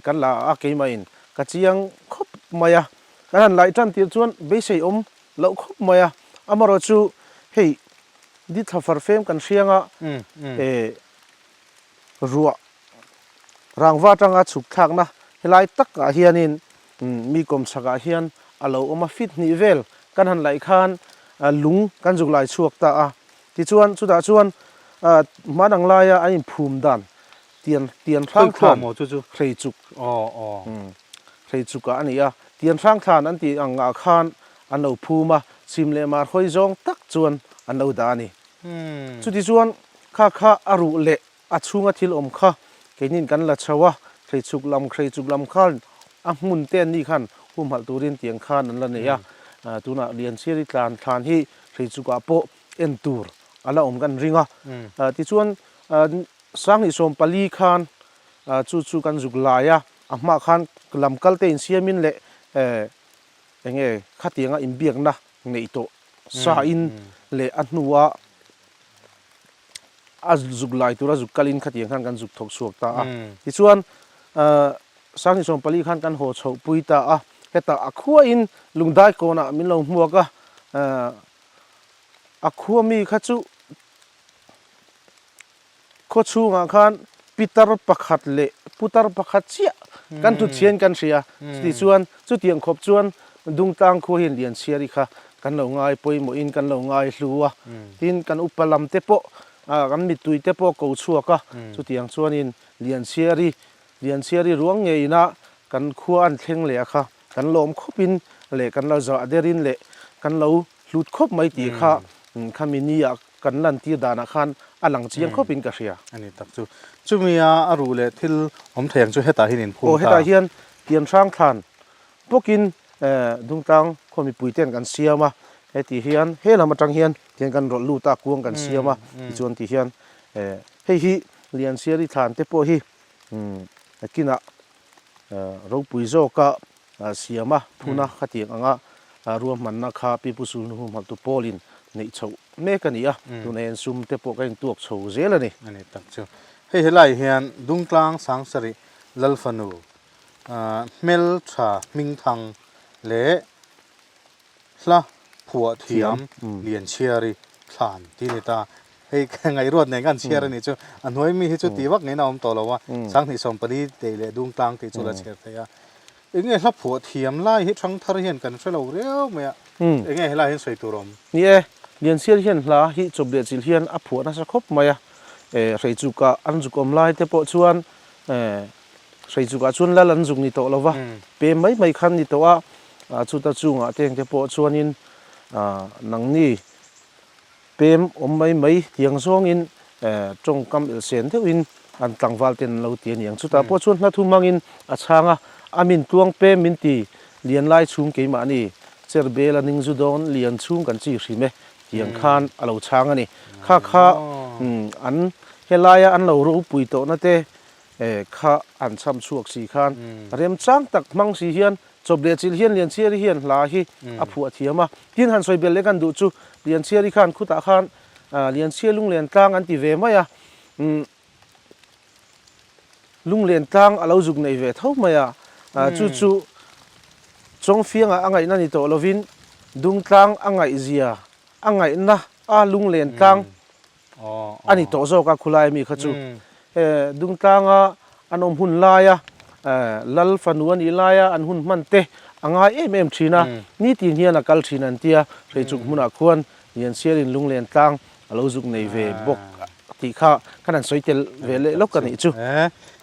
kan la a keimahin ka chiang khawp mai a. Kan han laih tan tir chuan beisei awm loh khawp mai a. Amaherawhchu hei Dithla farfem kan hriang a, eh ruah rangva atanga chhuk thlakna helai takah hianin mi kawmchhakah hian a lo awm a, feet hnih vel kan han laih khan lung kan zuk lai chhuak ta a. Tichuan chutah chuan hman ang laia an inphum dan tian tian hrang thlan hrei chuk hrei chukah a ni a, tian hrang thlan an tih ang ah khan an lo phum a, chhim leh mar hawi zawng tak chuan an lo dah a ni. Chuti chuan kha kha a ruh leh a chhunga thil awm kha keinin kan la chho a, hrei chuk lam hrei chuk lam khan a hmun te an ni khan humhalh turin tiang khan an la nei a, tunah Lianchhiari tlan thlan hi hrei chukah pawh en tur a la awm kan ring a, tichuan 2014 khan chu chu kan zuk lai a, a hmaah khan lam kal te insiamin leh eng nge khatianga inbiakna neih tawh sa in leh a hnua a zuk lai tura zuk kalin khatiang khan kan zuk thawk chhuak ta a. Tichuan 2014 khan kan haw chhoh pui ta a, hetah a khuain lungdai kawnah min lo hmuak a, a khua mi kha chu Khaw chhungah khan pitar pakhat leh putar pakhat chiah kan tut chhiain kan hria. Chutih chuan chutiang khawp chuan Dungtlang khua hian Lianchhiari kha kan lo ngai pawimawhin kan lo ngai hlu a. Tin, kan upa lam te pawh kan mittui te pawh ko chhuak a. Chutiang chuanin Lianchhiari Lianchhiari ruang ngeina kan khua an thleng leh a kha kan lawm khawpin leh kan lo zah derin leh kan lo hlut khawp mai tih kha khami ni ah kan lantir danah khan a lang chiang khawpin ka hria. A ni tak chu. Chumi a a ruh leh thil awm thei ang chu hetah hian in phum ta. Aw hetah hian Tian hrang thlan bawkin Dungtlang khaw mipui ten kan siam a, heti hian he lam atang hian tian kan rawlh lut a kuang kan siam a tichuan ti hian hei hi Liansiari thlan te pawh hi kinah ropui zawka siam a, phuna khatiang anga ruahmanna kha Pi Pu Sulhnu Humhalhtu Pawlin neih chhoh mek a ni a, tunah hian sum te pawh ka intuak chho zel a ni. A ni tak chu. Hei helai hian Dungtlang Sangsarih Lalfanu hmeltha hmingthang leh Hla phuah thiam Lianchhiari thlan tih a ni ta. Hei ngaihruat nen khan chhiar a nih chu. A hnuai mi hi chu tih vak ngeiin a awm tawh lo a, 2014 tei leh Dungtlang tih chu la chhiar thei a. Eng nge hla phuah thiam lai hi Thangthar hian kan hre lo riau mai a, eng nge helai hian sawi tur a awm? Ni e, Lianchhiari hian hla hi chawp leh chilh hian a phuah nasa khawp mai a. Hreichukah an zuk awm lai te pawh chuan Hreichukah chuan lal an zuk ni tawh lo va, pem mai mai khan ni tawh a. Chuta chungah te engte pawh chuanin nangni pem awm mai mai tiang zawngin tawngkam elsen deuhin an tlangval ten an lo ti a ni ang. Chutah pawh chuan hla thu hmangin a chhang a, a min tluang pem min ti lian lai chhung keimahni cher bel a ning zu dawn lian chhung kan chi hrim e tiang khan a lo chhang a ni. Kha kha an helaia an lo ropui tawhna te kha an chham chhuak si khan remchang tak hmang si hian Chawp leh chilh hian Lianchhiari hian hla hi a phuah thiam a, tin han sawi belh leh kan duh chu Lianchhiari khan khutah khan Lianchhia Lunglen tlang an ti ve mai a, Lunglen tlang a lo zuk nei ve tho mai a, chu chu Chawngfianga a ngaihna ni tawh lovin Dungtlang a ngaihzia a ngaihna a Lunglen tlang a ni tawh zawk a khulai mi kha chu Dungtlanga an awm hun laia Lal fanu a nih laia an hun hman te a ngai em em thin a, nitin hian a kal thin an tia, Hreichuk hmunah khuan Liansialin Lunglen tlang a lo zuk nei ve bawk tih kha kan han sawi tel ve leh lawk a nih chu.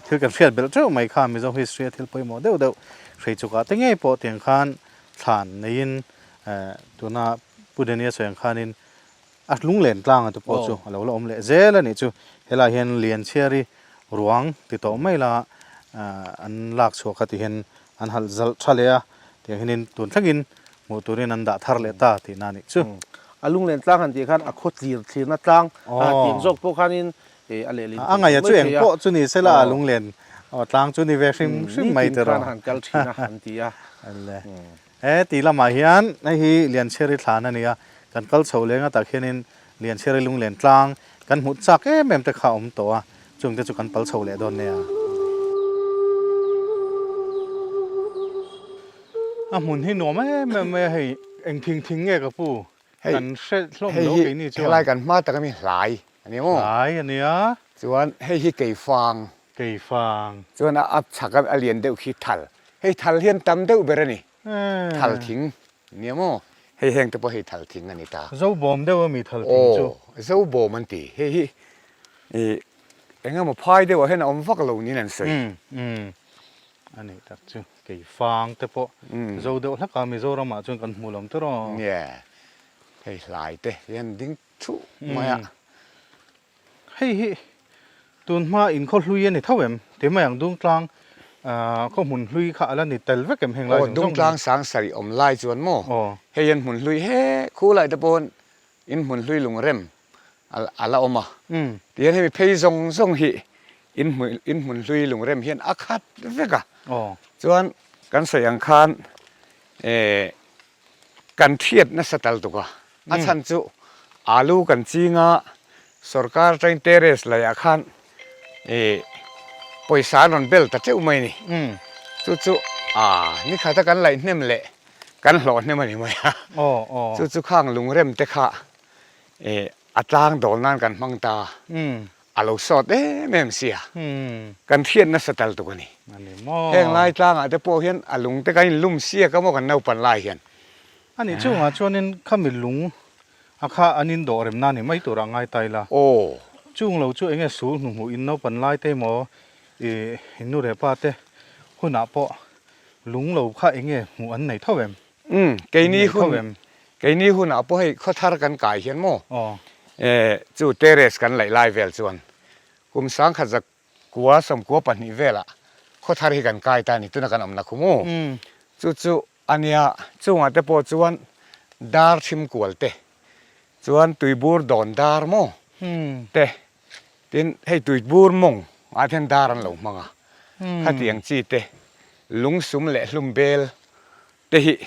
Thil kan hriat belh teuh mai kha Mizo history a thil pawimawh deuh deuh Hreichukah te ngei pawh tiang khan thlan neiin tuna Pu Daniel sawi ang khanin A lunglen tlanga te pawh chu a lo la awm leh zel a nih chu. Helaiah hian Lianchhiari ruang ti tawh mai la an lak chhuah kha ti hian an halh zalh tha leh a, tiang hianin tun thlengin hmuh turin an dah thar leh ta tihna a nih chu. A lunglen tlang han tih khan a khaw tlir thlirna tlang tiang zawk pawh khanin a lehlin A ngaih a chu eng pawh chu ni sela a lunglen tlang chu ni ve hrim hrim mai tiraw. Nitin khan a han kal thin a an ti a. He tih lamah hian hei hi Lianchhiari thlan a ni a, kan kal chho leng atak hianin Lianchhiari lunglen tlang kan hmuh chak em em te kha a awm tawh a, chung te chu kan pal chho leh dawn nia. A hmun hi nuam em em mai a, hei eng thing thing nge ka pu? Kan hre hlawm lo keini chuan. Helai kan hma tak ami hlai a ni maw? Hlai a nia. Chuan hei hi keifang. Keifang. Chuan a chhak a lian deuh khi thal. Hei thal hian tam deuh ber a ni. Thal thing a nia maw? Hei heng te pawh hei thal thing a ni ta. Zobawm deuh ami thal thing chu? Aw, zobawm an ti. Hei hi ih eng emaw phai deuhah hian a awm vak lo niin an sawi. A nih tak chu kei fang te pawh zo deuh hlak a Mizoramah chuan kan hmu lo tawh aw. Nia, hei hlai te hian ding thuh mai a. Hei hi tun hma inkhaw hlui a ni tho em? Ti mai ang Dungtlang khaw hmun hlui kha a la ni tel vek em heng lai zawng zawng hi? Aw Dungtlang sang sarih awm lai chuan maw hei hian hmun hlui he khu lai te pawn in hmun hlui lungrem a la awm a, tihian hemi phei zawng zawng hi in hmun hlui lungrem hian a khat vek a, chuan kan sawi ang khan kan thiat nasa tal tuk a, a chhan chu alu kan ching a, sorkar atangin terrace laih ah khan pawisa an rawn bel ta teuh mai a ni, chu chu ni khata kan laih hnem leh kan hlawh hnem a ni mai a, chu chu khang lungrem te kha Eh, a tlang dawl nan kan hmang ta. A lo sawt em em sia. Kan hriat nasa tal tuk a ni. Heng lai tlangah te pawh hian a lung te kan inlum siak a maw kan naupan lai hian. A nih chungah chuanin khami lung a kha an indawh rem nan i mai turah ngai ta ila. Aw. Chung lo chu enge sul hnuhmuh in naupan lai te emaw i nu leh pa te hunah pawh lung lo kha enge hmuh an nei tho em? Umm, keini hun, keini hunah pawh hei khawthar kan kai hian maw, eh, chu terrace kan laih lai vel chuan kum sangkhat zakua sawmkua pahnih velah khawthar hi kan kai ta a ni, tuna kan awmna khu maw, chu chu a nia, chungah te pawh chuan dar thim kual te, chuan tuibur dawn dar maw te, tin hei tuibur mawng ah hian dar an lo hmang a, khatiang chi te lungsum leh hlum bel te hi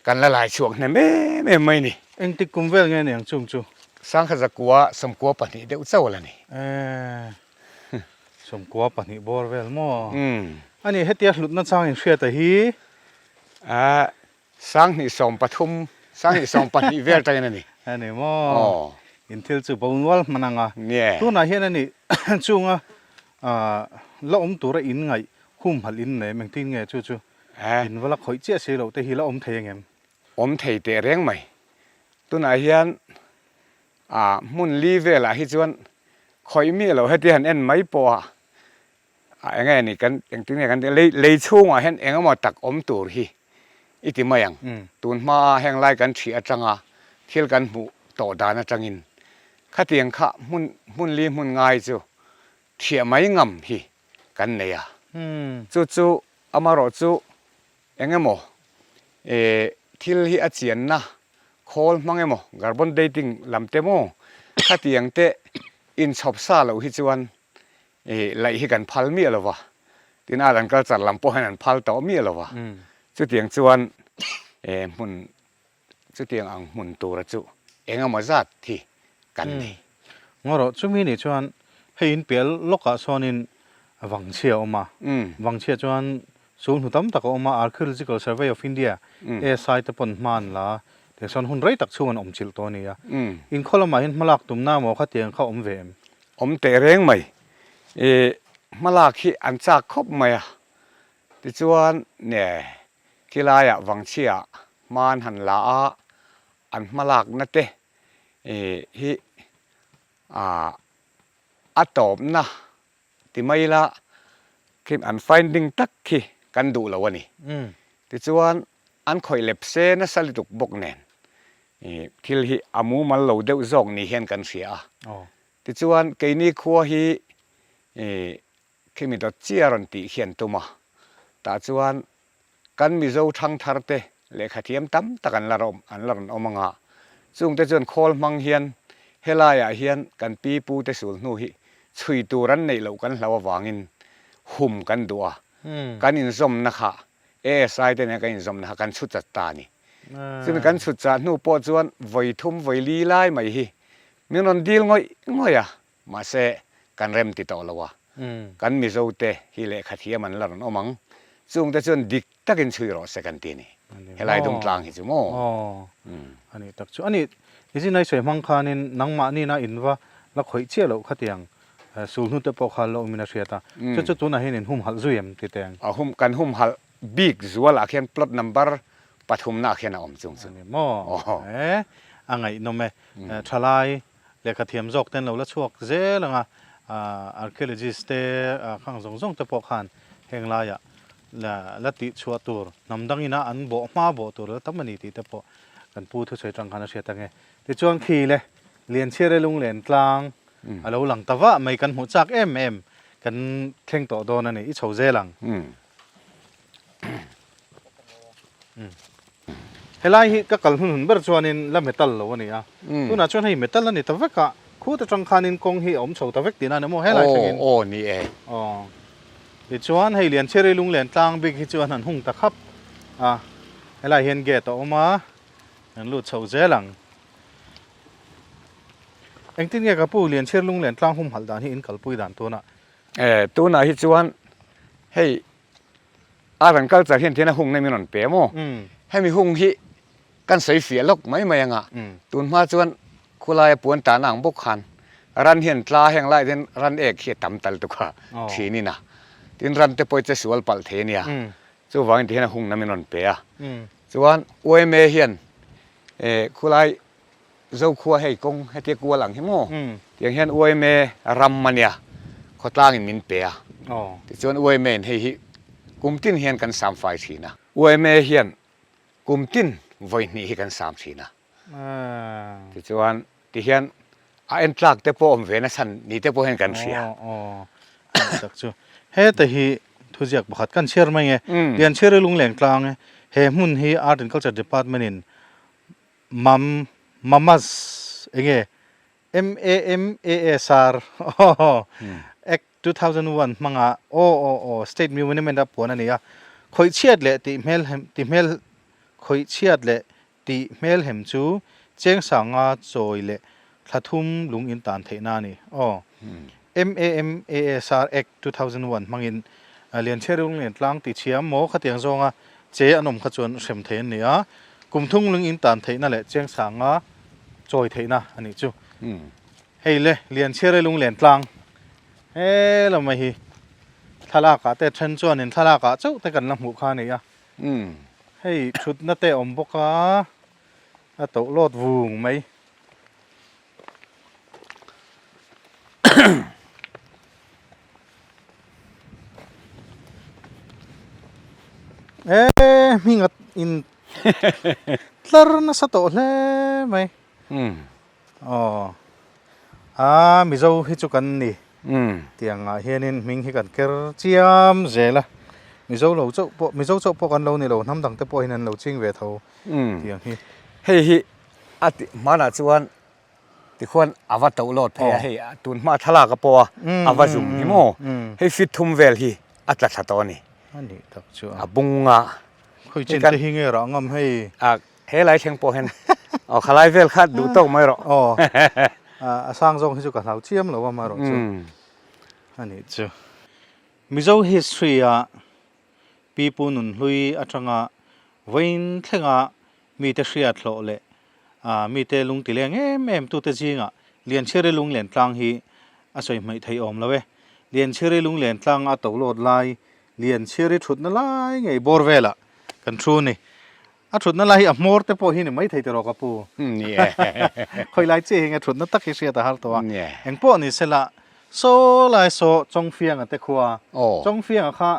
kan la lai chhuak hnem em em mai ni. Engtik kum vel nge niang chung chu? Sangkhat zakua sawmkua pahnih deuh chauh a la ni. Eeh sawmkua pahnih bawr vel maw? A ni hetia hlutna chang in hriata hi. Aah Sanghnih 13, sanghnih 12 vel tangin a ni. A ni maw? Aw. In thil chu bo nual hman ang a. Nia. Tunah hian a ni chunga la awm tura in ngaih humhalh in nem engtin nge chu chu in va la khawih chiah si loh te hi la awm thei angem? Awm thei teh reng mai. Tunah hian hmun li velah hi chuan khawih miah loh heti han en mai pawh a A eng nge ni kan engtin nge kan tih lei lei chhungah hian eng emaw tak awm tur hi i ti mai ang. Tun hmaa heng lai kan ṭhih aṭanga thil kan hmuh tawh dan aṭangin khatiang kha hmun hmun li hmun ngai chu ṭhiah mai ngam hi kan nei a. Chu chu amarawh chu eng emaw eh thil hi a chianna khawl hmang emaw carbon dating lam te maw khatiang te inchhawp sa loh hi chuan I laih hi kan phal miah lo va, tin art and culture lam pawh hian an phal tawh miah lo va, chutiang chuan hmun chutiang ang hmun tura chu eng emaw zat hi kan nei. Ngaw rawh, chumi nih chuan hei in piah lawkah sawnin Vangchhia a awm a, Vangchhia chuan Sul hnu tam tak a awm a, Archaeological Survey of India, ASI, te pawn hma an la a, tiang sawn hun rei tak chhung an awm chilh tawh a ni a. Inkhaw lamah hian hmalak tumna emaw khatiang kha awm ve em? Awm teh reng mai. I hmalak hi an chak khawp mai a, tichuan ne khilaiah Vangchhia hma an han la a, an hmalakna te hi a tawpna Ti mai ila, khi an finding tak khi kan duh lo a ni. Tichuan, an khawih lep se nasa lutuk bawk nen thil hi a mumal lo deuh zawk ni hian kan hria a. Tichuan, keini khua hi khimi dawt chi a rawn tih khian tum a, tah chuan Kan Mizo thangthar te lehkha thiam tam tak an la rawm an la rawn awm anga, chungte chuan khawl hmang hian helaiah hian kan pi pu te sul hnu hi chhui tur an neih loh kan hlau avangin hum kan duh a, kan inzawmna kha ASI te nen kan inzawmna kha kan chhut chat ta a ni. Chumi kan chhut chah hnu pawh chuan vawi thum vawi li lai mai hi min rawn dil ngawih ngawih a, Mahse, kan rem ti tawh lo a, kan Mizo te hi lehkha thiam an la rawn awm ang, chungte chuan dik takin chhui rawh se kan ti a ni. Helai Dungtlang hi chu maw? Aw, a nih tak chu. A nih. Nichin ai sawi hmang khanin nangmahni in va la khawih chiah loh khatiang sulhnu te pawh kha la awmin a hriat a. Chu chu tunah hian in humhalh zui em ti teng? A hum, kan humhalh bik zualah khian plot number pathumnaah khian a awm chung chu. A ni maw? E, a ngaihnawm e. Thalai lehkha thiam zawk ten lo la chhuak zel ang a, archaeologist te khang zawng zawng te pawh khan heng laiah la tih chhuah tur, hnam dangina an bawh hma bawh tur la tam a ni tih te pawh kan pu thusawi tang khan a hriat ang e. Tichuan khi le Lianchhiare lunglen tlang a lo lang ta vah mai kan hmuh chak em em kan thleng tawh dawn a ni, i chho zel ang. Helai hi ka kal hnun hun ber chuanin la metal lo a ni a, tunah chuan hei metal a ni ta vek a, khut atang khanin kawng hi a awm chho ta vek tihna a ni maw helai thlengin. Aw aw ni e. Aw tichuan hei Lianchhiari lunglen tlang bik hi chu an han hung ta khap a, helai hian gate a awm a, an lut chho zel ang. Engtin nge ka pu Lianchhiari lunglen tlang humhalh dan hi in kalpui dan tunah? E tunah hi chuan hei Art and culture hian tihian a hung na min rawn pe maw? Hemi hung hi kan sawi fiah lawk mai mai anga tun hma chuan khulaia puan tahna ang bawk khan ran hian tla heng laiah hian ran ek hi a tam tal tuk a thin in a, tin ran te pawh hi che sual palh thei a nia, chuvangin tihian a hung na min rawn pe a, chuan yma hian khulai Zokhua hei kawng hetia kual ang hi maw? Tiang hian yma ram a nia, khawtlangin min pe a. Tichuan yma in hei hi kum tin hian kan sam fai thin a. Yma hian kum tin vawi hnih hi kan sam thin a. Tichuan tihian a en tlak te pawh awm ve nasa ni te pawh hian kan hria. Tak chu heta hi thuziak pakhat kan chhiar mai nge. Lianchhiari lungleng tlang e, he hmun hi Art and Culture Department in Mam, Mamas, enge MAMASR Act 2001 hmanga aw aw aw State Monument a puan a ni a, khawihchhiat leh tih hmelhem ti hmel khawihchhiat leh tih hmelhem chu chengsanga chawi leh thla thum lung in tan theihna a ni aw. MAMASR Act 2001 hmangin Lianchhiari Lungleng tlang ti chhia maw khatiang zawnga che an awm kha chuan hrem thei an ni a, kum thung lung in tan theihna leh chengsanga chawi theihna a nih chu. Hei le Lianchhiari Lungleng tlang he lamah hi thlalakah te then chuanin thlalakah chauh te kan la hmuh kha a ni a, hei thutna te a awm bawk a, a toh lawt vung mai. Eee hming a in tlar nasa tawh hle mai aw a mizo hi chu kan ni tiang ah hianin hming hi kan ker chiam zel a mizo lo chauh pawh mizo chauh pawh kan lo ni lo hnam dang te pawh hian an lo ching ve tho tiang hi hei hi A ti hmanah chuan tikhuan a va toh lawt phei a hei tun hma thlalak a pawh a a va zum hi maw hei fit thum vel hi a tla thla tawh a ni. A nih tak chu a. A bung a. Khawi chin te hi nge rah ngam hei. A he lai thleng pawh hian aw khalai vel kha duh tawk mai rawh. Aw a sang zawng hi chu ka hlau chiam lo a marawh chu a nih chu. Mizo history a Pipu Nunhlui atanga vawiin thlenga mite hriat hlawh leh mite lungti leng em em tute zingah Lianchhiri Lunglen tlang hi a sawi hmaih theih awm lo e. Lianchhiri Lunglen tlanga a to lawt lai Lianchhiri thutna lai ngei bawr velah kan thu ni. A thutna lai hi a hmawr te pawh hi ni maithei tiraw ka pu? Ni e. Khawi lai chiah hi nge thutna tak hi hriat a har tawh a. Engpawh ni sela saw lai saw Chawngfianga te khua. Chawngfianga kha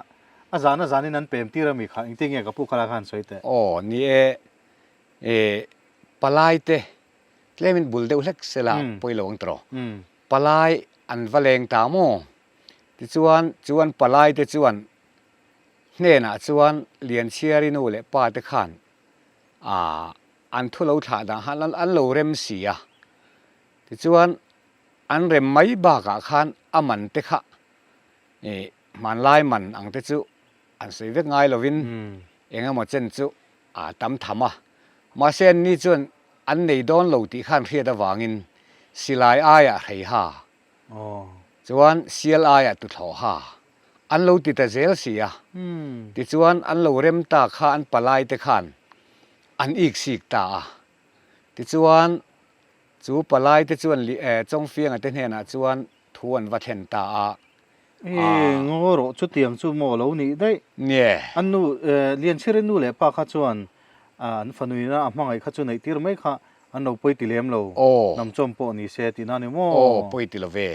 a zan a zanin an pem tir ami kha engtin nge ka pu khalai khan sawi teh? Aw ni e. E palai te tlemin bul deuh hlek sela pawi lo ang tiraw. Palai an va leng ta maw? Tichuan chuan palai te chuan Hnenah chuan Lianchhiari nu leh pa te khan ah an thu lo thlah dah khan an lo rem si a, tichuan an rem mai bakah khan a man te kha ih hmanlai man ang te chu an sawi vek ngai lovin eng emaw chen chu a tam tham a, mahse anni chuan an nei dawn lo tih khan hriat avangin silai aiah hreiha chuan sial aiah tuthlawh ha An lo ti ta zel si a. Tichuan an lo rem ta kha an palai te khan an ik sik ta a. Tichuan Chu palai te chuan Chawngfianga te hnenah chuan thu an va thlen ta a. Ih, ngaw rawh chutiang chu maw lo nih daih. Nie. An nu, Lianchhiri nu leh pa kha chuan an fanuina a hmangaih kha chu neih tir mai kha an lo pawi ti lem lo. Aw. Hnamchawm pawh ni se tihna ni maw? Aw, pawi ti lo ve.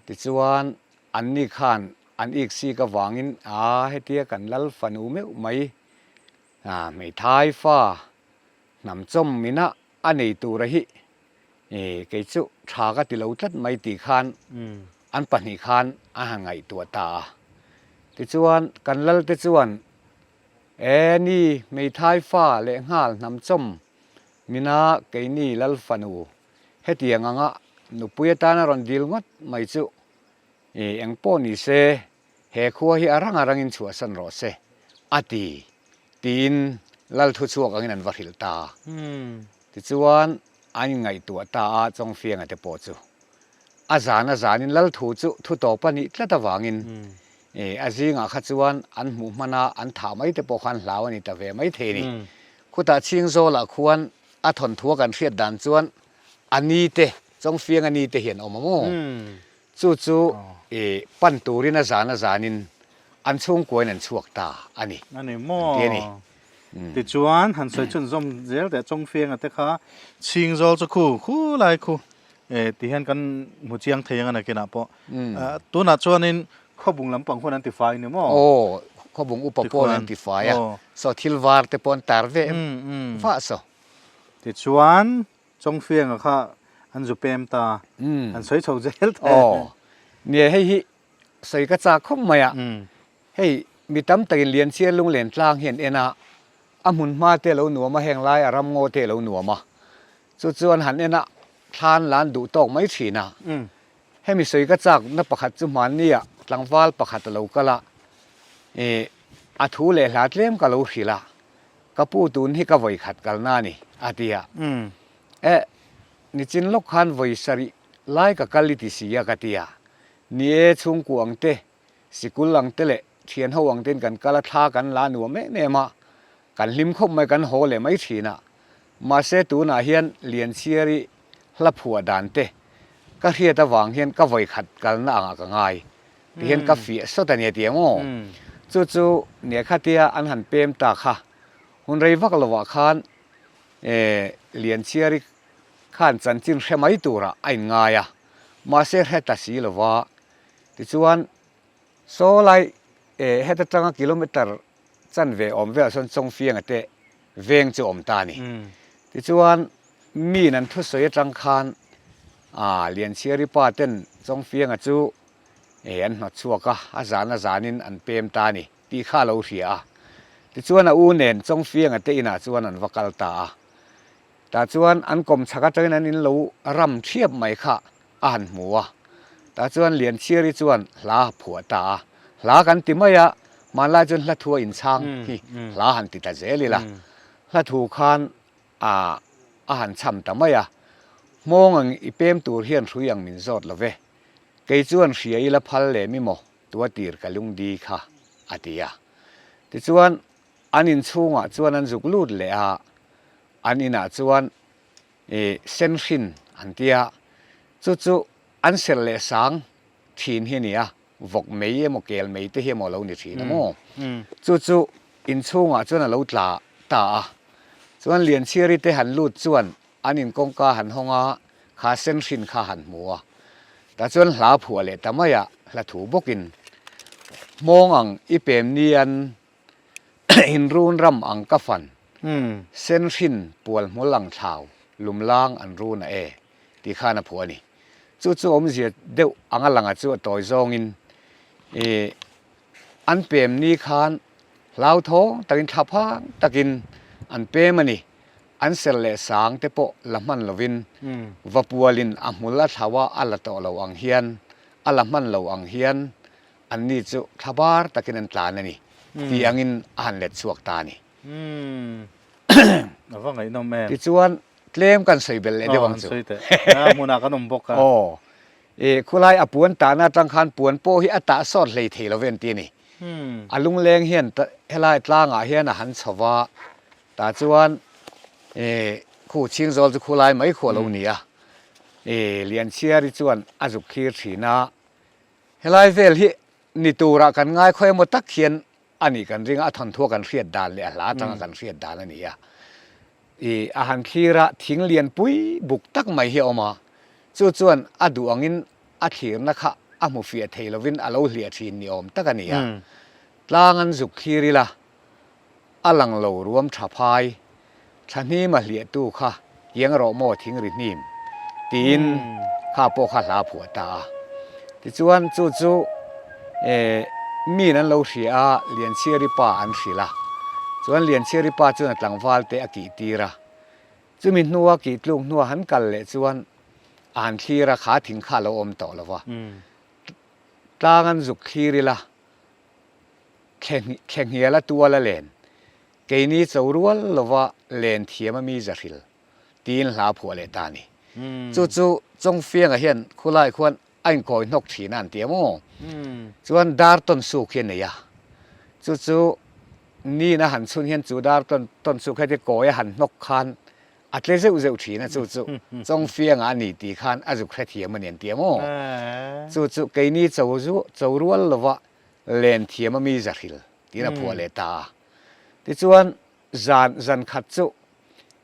Tichuan, anni khan an ik sik avangin, Aa, hetia kan lal fanu meuh mai, hmeithai fa hnamchawm mina a nei tura hi kei chu tha ka ti lo tlat mai tih khan an pahnih khan a han ngaihtuah ta a. Tichuan kan lalte chuan e ni hmeithai fa leh nghal hnamchawm mina keini lal fanu hetiang anga nupui atana rawn dil ngawt mai chu eng pawh ni se He khua hi a rang a rangin chhuahsan rawh se, a ti, tiin lal thu chhuak angin an va hrilh ta a. Tichuan, an inngaihtuah ta a, Chawngfianga te pawh chu a zan a zanin lal thu chu thu tawp a nih tlat avangin a zingah kha chuan an hmuh hman a, an thah mai te pawh kha an hlau a ni ta ve mai thei a ni. Khutah Chhingzawlah khuan a thawnthua kan hriat dan chuan a ni te, Chawngfianga ni te hi an awm a maw? Chu chu i pan turin a zan a zanin an chhungkuain an chhuak ta a ni. A ni maw? An ti a ni. Tichuan, han sawi chhunzawm zel teh Chawngfianga te kha Chhingzawl chu khu khu lai khu e ti hian kan hmu chiang thei ang a nakinah pawh. Tunah chuanin Khawbung lampang huan an ti fai ni maw? Aw, Khawbung upa pawn an ti fai a, saw thil var te pawh an tar ve vah saw. Tichuan, Chawngfianga kha an zu pem ta, an sawi chho zel ta. Aw, nia hei hi sawi ka chak khawp mai a, hei mi tam takin Lianchhiar lunglen tlang hi an en a, a hmun hma te a lo nuam a, heng lai a ram ngaw te a lo nuam a, chu chu an han en a, thlan la an duh tawk mai thin a, hemi sawi ka chak na pakhat chu hmanni ah tlangval pakhat a lo kal a, ih a thu leh hla tlem ka lo hrilh a, Ka pu tun hi ka vawi khat kalna a ni, a ti a. Eh, nichin lawk khan vawi sarih lai ka kal i ti si a, ka ti a. Ni e, chhungkua ang te, sikul ang te leh thianho ang tein kan kal a, thla kan la nuam em em a, kan hlim khawp mai, kan haw leh mai thin a. Mahse tunah hian Lianchhiari hla phuah dan te ka hriat avang hian ka vawi khat kalna angah ka ngai. Ti hian ka fiah sawt a ni a ti ang aw. Chu chu nia khatia an han pem ta kha hun rei vak lovah khan Lianchhiari khan chanchin hre mai turah a inngai a, mahse hre ta si lova. Tichuan saw lai heta tanga kilometre chanve awm velah sawn Chawngfianga te veng chu awm ta a ni. Tichuan miin an thusawi atang khan Lianchhiari pa ten Chawngfianga chu Ei an hnawt chhuak a, a zan a zanin an pem ta a ni tih kha a lo hria a. Tichuan a u nen Chawngfianga te inah chuan an va kal ta a. Tah chuan an kawm chhak atangin an in lo ram thiap mai kha a han hmu a. Tah chuan Lianchhiari chuan hla a phuah ta a. Hla kan ti mai a, hmanlai chuan hla thu a inchhang hi hla han ti ta zel ila. Hla thu khan a a han cham ta mai a. Hmawng ang i pem tur hian hrui ang min zawt lo ve. Kei chuan hria ila phal leh mi maw tua tir ka lungdi kha, a ti a. Tichuan, an inchhungah chuan an zuk lut leh a, an inah chuan i senhrin an ti a, chu chu an serh leh sang thin hi a ni a, vawk mei emaw kel mei te hi emaw a lo ni thin a maw? Chu chu inchhungah chuan a lo tla ta a, chuan Lianchhiari te han lut chuan An in kawngka han hawng a, kha sen hrin kha han hmu a. Tah chuan hla phuah leh ta mai a, hla thu bawkin, Hmawng ang i pem ni an in run ram ang ka fan, sen hrin pual hmul ang thlau lumlang an run a e, tih khan a phuah a ni. Chu chu awmzia deuh anga langa chu a tawi zawngin i an pem ni khan hlauthawng takin thlaphang takin an pem a ni. An ser leh sang te pawh la hman lovin vapualin a hmul a thlau a, a la tawh lo ang hian, a la hman lo ang hian anni chu thlabar takin an tlan a ni tih angin a han let chhuak ta a ni. A va ngaihnawm em. Tichuan tlem kan sawi belh leh deuh ang chu. Aw, an sawi teh. A hmunah kan awm bawk a. Aw, i khulai a puan tahna atang khan puan pawh hi a tah sawt hlei thei lo ve an ti a ni. A lungleng hian helai tlangah hian a han chho va, Tah chuan ih Khu Chhingzawl chu khulai mai khu a lo ni a, i Lianchhiari chuan a zuk thlir thin a, helai vel hi ni turah kan ngai khaw emaw tak hian a nih kan ring a, a thawnthua kan hriat dan leh a hla atanga kan hriat dan a ni a. I a han thlir a, thing lian pui buk tak mai hi a awm a, chu chuan a duh angin a thlirna kha a hmu fiah thei lovin a lo hliah thin ni awm tak a ni a. Tlang an zuk thlir ila, A lang lo ruam tha phai, tha hnim a hliahtu kha kiang rawh maw thing ri hnim? tiin kha pawh kha hla phuah ta a. Tichuan chu chu eh miin an lo hria a, Lianchhiari pa an hrilh a. Chuan Lianchhiari pa chuan a tlangval te a kih tir a. Chumi hnua kih tluk hnua han kal leh chuan a han thlir a, kha thing kha a lo awm tawh lo va. Tlang an zuk thlir ila. Thlenghial a tual a len, keini cho rual lova len thiam a mi zahril, tiin hla phuah leh ta a ni. Chu chu Chawngfianga hian khulai khuan a inkawi hnawk thin a an ti a maw? Chuan dar tawn suk hi a nei a, chu chu nin a han chhun hian chu dar tawn tawn suk heti kawi a han hnawk khan a tle zeuh zeuh thin a, chu chu Chawngfianga a ni tih khan a zuk hrethiam a ni an ti a maw? Chu chu keini cho rual lova len thiam a mi zahril tiin a phuah leh ta a. Tichuan, zan zan khat chu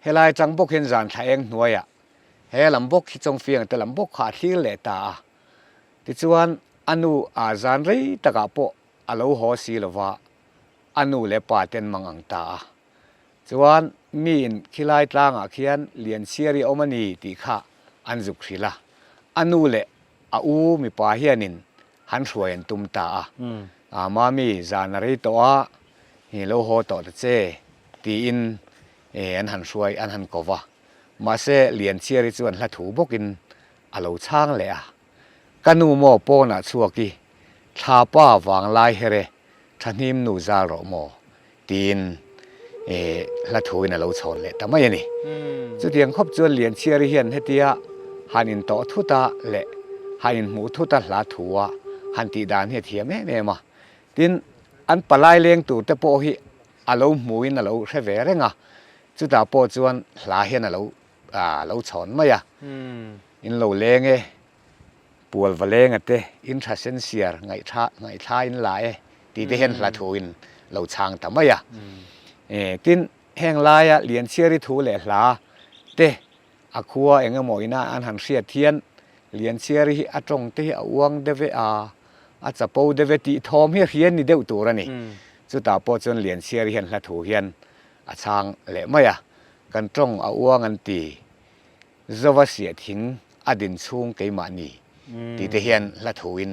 helai tang bawk hian zan thla eng hnuaiah he lam bawk hi Chawngfianga te lam bawk kha a thlir leh ta a. Tichuan, a nu a zan rei takah pawh a lo haw si lova a nu leh pa ten mang ang ta a. Chuan, miin khilai tlangah khian Lianchhiari a awm a ni tih kha an zuk hrilh a. A nu leh a u mipa hianin Han hruai an tum ta a, Ah Mami, zan a rei tawh a, hi lo haw tawh ta che, tiin an han hruai, an han ko va. Mahse, Lianchhiari chuan hla thu bawkin a lo chhang leh a. Ka nu maw pawnah chhuak i, thla pa vanglai her e, Thahnem nu zal rawh maw? tiin hla thuin a lo chhawn leh ta mai a ni. Chutiang khawp chuan Lianchhiari hian hetia han intawh thut a leh han inhmuh thut a hla thu a han tih dan hi a thiam em em a. Tin, an palai leng tur te pawh hi a lo hmuin a lo hre ve reng a, chutah pawh chuan hla hian a lo lo chhawn mai a. In lo leng e. Pual va lenga te in tha sen siar ngaihthla ngaihthla in la e tih te hian hla thu in lo chhang ta mai a. E tin heng laia Lianchhiari thu leh hla te a khua eng emaw ina an han hriat hian Lianchhiari hi a tawng te hi a uang deuh e a, a chapo deuh e tih thawm hi a hria ni deuh tur a ni. Chutah pawh chuan Lianchhiari hian hla thu hian a chhang leh mai a, kan tawng a uang an ti. Zova siah thing a din chhung keimahni tih te hian hla thuin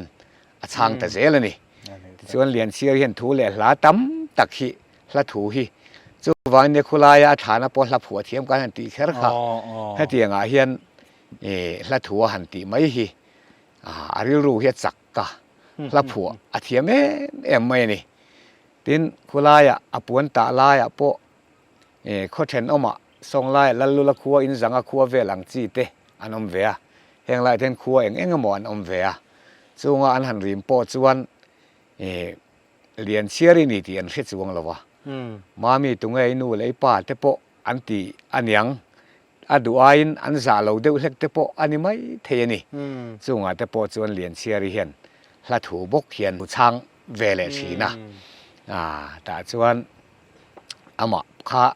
a chhang ta zel a ni. Tichuan Lianchhiar hian thu leh hla tam tak hi hla thu hi chuvangin nia khulaia a thlana pawh hla phuah thiam kan han tih kher kha hetiangah hian hla thu a han tih mai hi a rilru hi a chak a, hla phuah a thiam em em mai a ni. Tin, khulaia a puan tah laiah pawh Khaw thenawmah Sawnglai, Lallula khua, Inzanga khua vel ang chi te an awm ve a, heng laiah te hian khua eng eng emaw an awm ve a, chunga an han rim pawh chuan Lianchhiari ni tih an hre chuang lo a, Mami tunge i nu leh i pa te pawh an ti a niang, a duh aiin an zah lo deuh hlek te pawh a ni mai thei a ni, chungah te pawh chuan Lianchhiari hian hla thu bawk hian chhang ve leh thin a, tah chuan. Amah kha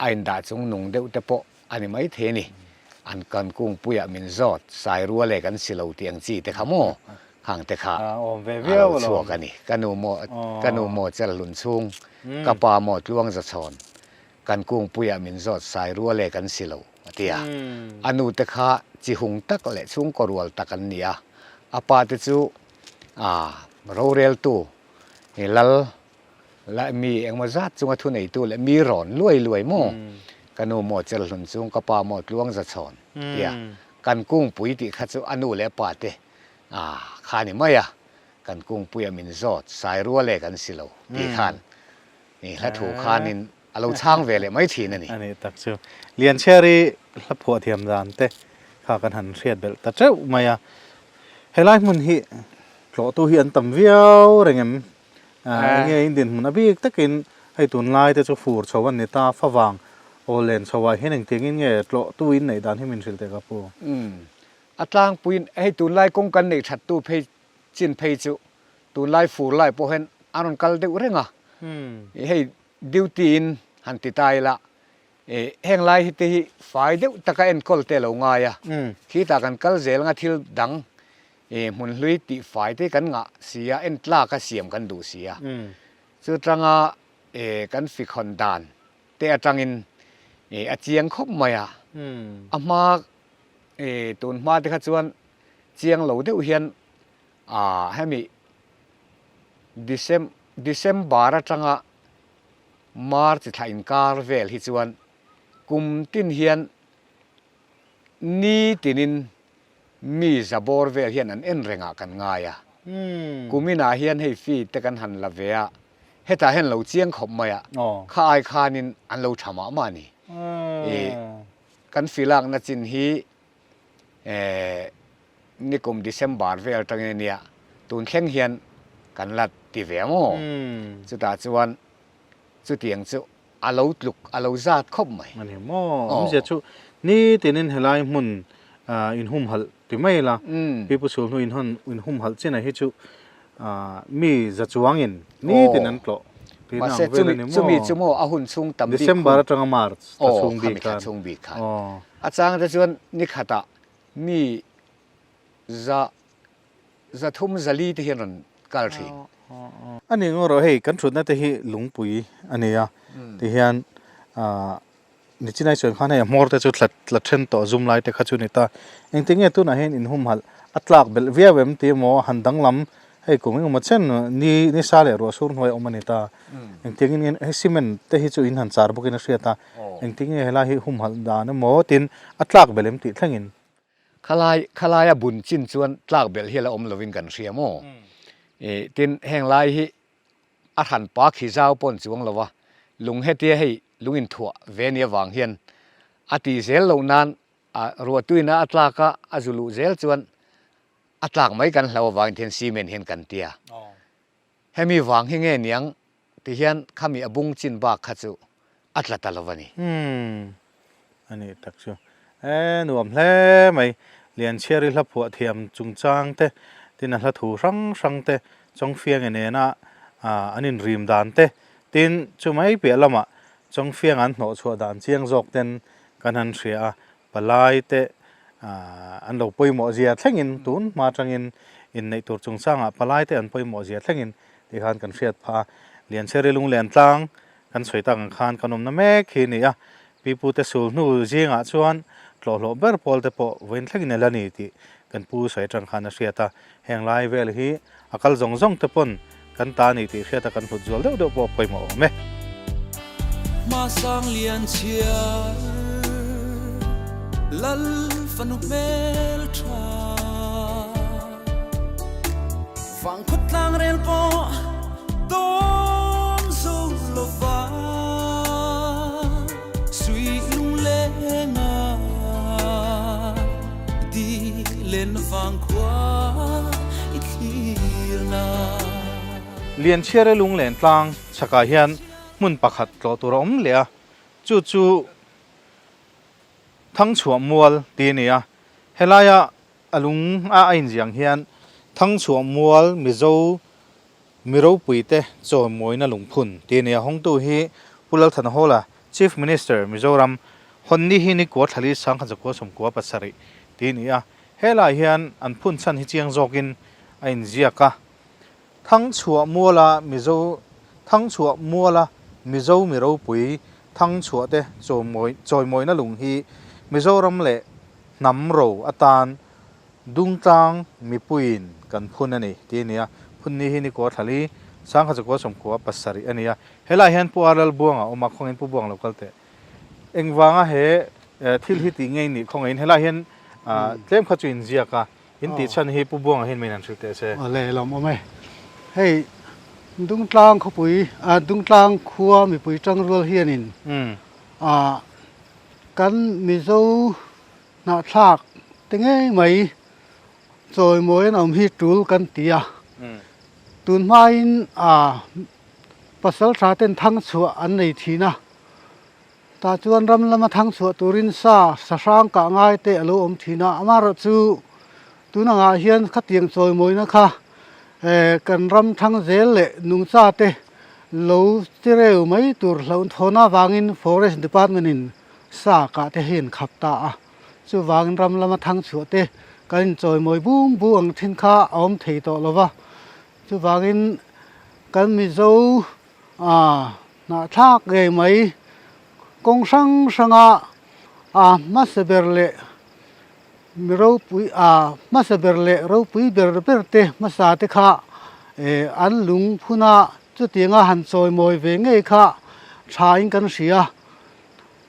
a indah chung nung deuh te pawh a ni mai thei a ni. An kan kungpuiah min zawt, sai rual e kan si lo tih ang chi te kha maw? Khang te kha a lo chhuak a ni. Ka nu maw, ka nu maw chel hlun chhung, ka pa maw tluang za chhawn, kan kungpuiah min zawt, sai rual e kan si lo a ti a. A nu te kha chi hung tak leh chhungkaw rual tak an ni a. A pa te chu roreltu lal La mi engmaw zat chunga thuneitu leh mi rawn luai luai maw? Ka nu maw chel hlun chung, ka pa maw tluang za chhawn tia kan kungpui tih kha chu a nu leh pa te kha a ni mai a, kan kungpuia min zawt sai rual e kan si lo tih khan i hla thu khanin a lo chhang ve leh mai thin a ni. A nih tak chu. Lianchhiari hla phuah thiam dan te kha kan han hriat belh ta teuh mai a. Helai hmun hi tlawhtu hi an tam viau reng em? Enge in dinhmun a bik takin hei tunlai te chu fur chho an ni ta favang. Aw len chho ah hian engtiangin nge tlawh tu in neih dan hi min hrilh teh ka pu? Umm. A tlangpuiin hei tunlai kawng kan neih that tu phei chin phei chu tunlai fur lai pawh hian a rawn kal deuh reng a. Hei duty in han ti ta ila heng lai hi te hi fai deuh taka enkawl te a lo ngai a. Khitah kan kal zel anga thil dang hmun hlui tih fai te kan ngah si a, en tlak a siam kan duh si a. Chu tanga kan fikhawn dan te atangin a chiang khawp mai a. A hma tun hma te kha chuan chiang lo deuh hian hemi December atanga March thla inkar vel hi chuan kum tin hian ni tinin mi za bawr vel hian an en rengah kan ngai a. Kuminah hian hei feed te kan han la ve a, hetah hian lo chiang khawp mai a, kha ai khanin an lo tha mah mah a ni. Ih, kan filakna chin hi nikum December vel atangin a nia, tun thleng hian kan la ti ve maw? Chutah chuan chutiang chu a lo tluk, a lo zat khawp mai. A ni maw? Awmzia chu nitinin helai hmun inhumhalh ti mai la, Pipu Sul hnu inhumhalh chinah hi chu mi za chuangin nitin an tlawh tihna ang vel a ni maw? Chumi chu maw a hun chhung tam bik hun. December atanga March thla chhung bik khan. Aw, khami thla chhung bik khan. A chang te chuan nikhatah mi za 300 400 te hian rawn kal thin. A ni ngaw rawh hei kan thutna te hi lungpui a ni a ti hian ah nichinai chuan khan hei a hmawr te chu thla tla then tawh zum lai te kha chu a ni ta engtin nge tunah hian inhumhalh a tlak belh viau em tih emaw han danglam hei kum engemaw chen ni ni sa leh ruah sur hnuai a awm a ni ta engtiangin nge hei cement te hi chu in han char bawkin a hriat a engtin nge helai hi humhalh dan emaw tin a tlak belh em tih thlengin. Khalai, khalai a bun chin chuan tlak belh hi a la awm lovin kan hria maw? Ih, tin, heng lai hi a hran pa khi zau pawh an chuang lo a, lung hetia hei lung inthuah ve ni avang hian a tih zel loh nan a ruahtuina a tlak a, a zu luh zel chuan a tlak mai kan hlau avangin tihian cement hian kan tia. Hemi vang hi nge niang Ti hian khami a bung chin bak kha chu a tla ta lo a ni. Umm, a nih tak chu. E, nuam hle mai. Lianchhiari hla phuah thiam chungchang te, tin a hla thu hrang hrang te, Chawngfiange nena an inrim dan te, tin chu mai piah lamah Chawngfianga an hnawhchhuah dan chiang zawk ten kan han hria a, Palai te an lo pawimawh zia thlengin tun hma atangin inneih tur chungchangah palai te an pawimawh zia thlengin tih khan kan hriat phah a. Lianchheri lunglen tlang kan sawi tak ang khan kan awmna mek hi a ni a, pipu te sul hnu zingah chuan tlawhhlawh ber pawl te pawh vawiin thlengin a la ni tih kan pu sawi atang khan a hriat a. Heng lai vel hi A kal zawng zawng te pawn kan ta ni tih hriata kan hlut zual deuh deuh pawh a pawimawh awm e. Hmasang lian chhiar Lal fanu hmel tha. Vang khawt tlang rel pawh dawn zo lova Suih lunglenga Di len vang khua i thlir na. Lianchhiare lunglen tlang chhakah hian hmun pakhat tlawh tur a awm leh a, chu chu Thangchhuah Mual tih a ni a. Helaia a lung a a inziang hian Thangchhuah Mual Mizo Mi ropuite chawimawina lungphun tih a ni a, hawngtu hi Pu Lalthana Hawla, Chief Minister, Mizoram, Hawnni hi Nikua Thlali Sangkhat Zakua Sawmkua pasarih tih a ni a, helaiah hian an phun chhan hi chiang zawkin a inziak a. Thangchhuah Muala Mizo Thangchhuah Muala Mizo mi ropui Thangchhuahte chawimawina lung hi Mizoram leh hnam ro atan Dungtlang mipuiin kan phun a ni tih a ni a, phun ni hi Nikua Thlali, Sangkhat Zakua Sawmkua pasarih a ni a. Helaiah hian Pu Arlal Buanga a awm a, khawngaihin Pu Buang lo kal teh. Engvanga he thil hi tih ngei nih khawngaihin helaiah hian tlem kha chu inziak a, in tih chhan hi Pu Buanga hian min han hrilh teh se. Awle lawm awm e. Hei Dungtlang khawpui, Dungtlang khua mipui tangrual hianin kan Mizo Hnahthlak te ngei mai chawimawi an awm hi tul kan ti a, tun hmain pasal tha ten thang chhuah an nei thin a, Tah chuan ram lama thang chhuah turin sa sa hrang kah ngai te a lo awm thin a, amaherawhchu tun angah hian khatiang chawimawina kha kan ram thang zel leh nungcha te lo tireu mai tur hlauhthawn avangin Forest Department in sa kah te hi an khap ta a, chuvangin ram lama thang chhuah te kan inchawimawi bung bung ang thin kha a awm thei tawh lo va, chuvangin kan Mizo Hnahthlak ngei mai kawng hrang hranga a hmasa ber leh mi ropui a hmasa ber leh ropui ber ber te hmasa te kha eh an lung phun a chutianga han chawimawi ve ngei kha tha in kan hria.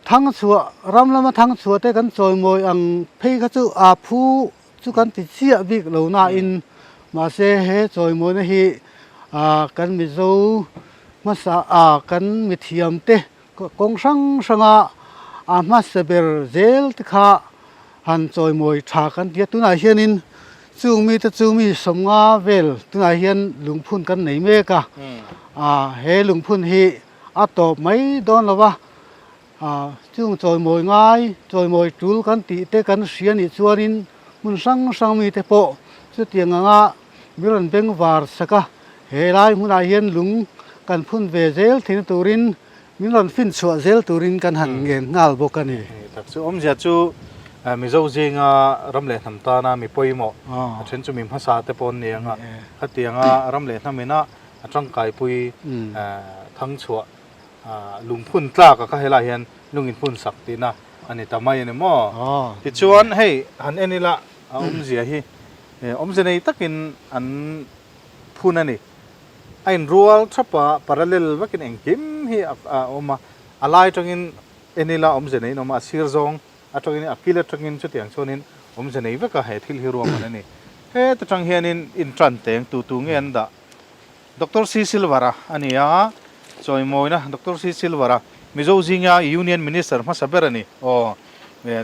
Thangchhuah ram lama thangchhuah te kan chawimawi ang phei kha chu a phu chu kan ti chiah bik lo nain mahse he chawimawina hi ah kan Mizo hmasa ah kan mithiam te kawng hrang hranga a hmasa ber zel te kha han chawimawi tha kan ti a tunah hianin chung mite chu mi sawmnga vel tunah hian lungphun kan nei mek a ah he lungphun hi a tawp mai dawn lo va. Chung chawimawi ngai, chawimawi tul kan tih te kan hria nih chuanin hmun hrang hrang mite pawh chutiang anga mi rawn beng var sak a, he lai hmunah hian lung kan phun ve zel theihna turin min rawn fin chhuah zel turin kan han ngen nghal bawk a ni. Tak chu awmzia chu Mizo zinga ram leh hnam tana mi pawimawh, a then chu mi hmasa te pawh an ni ang a, khatianga ram leh hnam ina a tangkaipui thangchhuah Lungphun tlak a kha helai hian lung in phun sak tihna a ni ta mai a ni maw? Tichuan hei han en ila a awmzia hi awmze nei takin an phun a ni. A inrual thap a, parallel vekin engkim hi a awm a, a lai atangin en ila awmze neiin a awm a, a sir zawng atangin a kil atangin chutiang chuanin awmze nei veka he thil hi ruahman a ni. Heta tang hianin intan teng tu tu nge an dah? Doctor C. Silvara a ni a, chawimawina Doctor C. Silvara, Mizo zinga Union Minister hmasa ber a ni. Aw,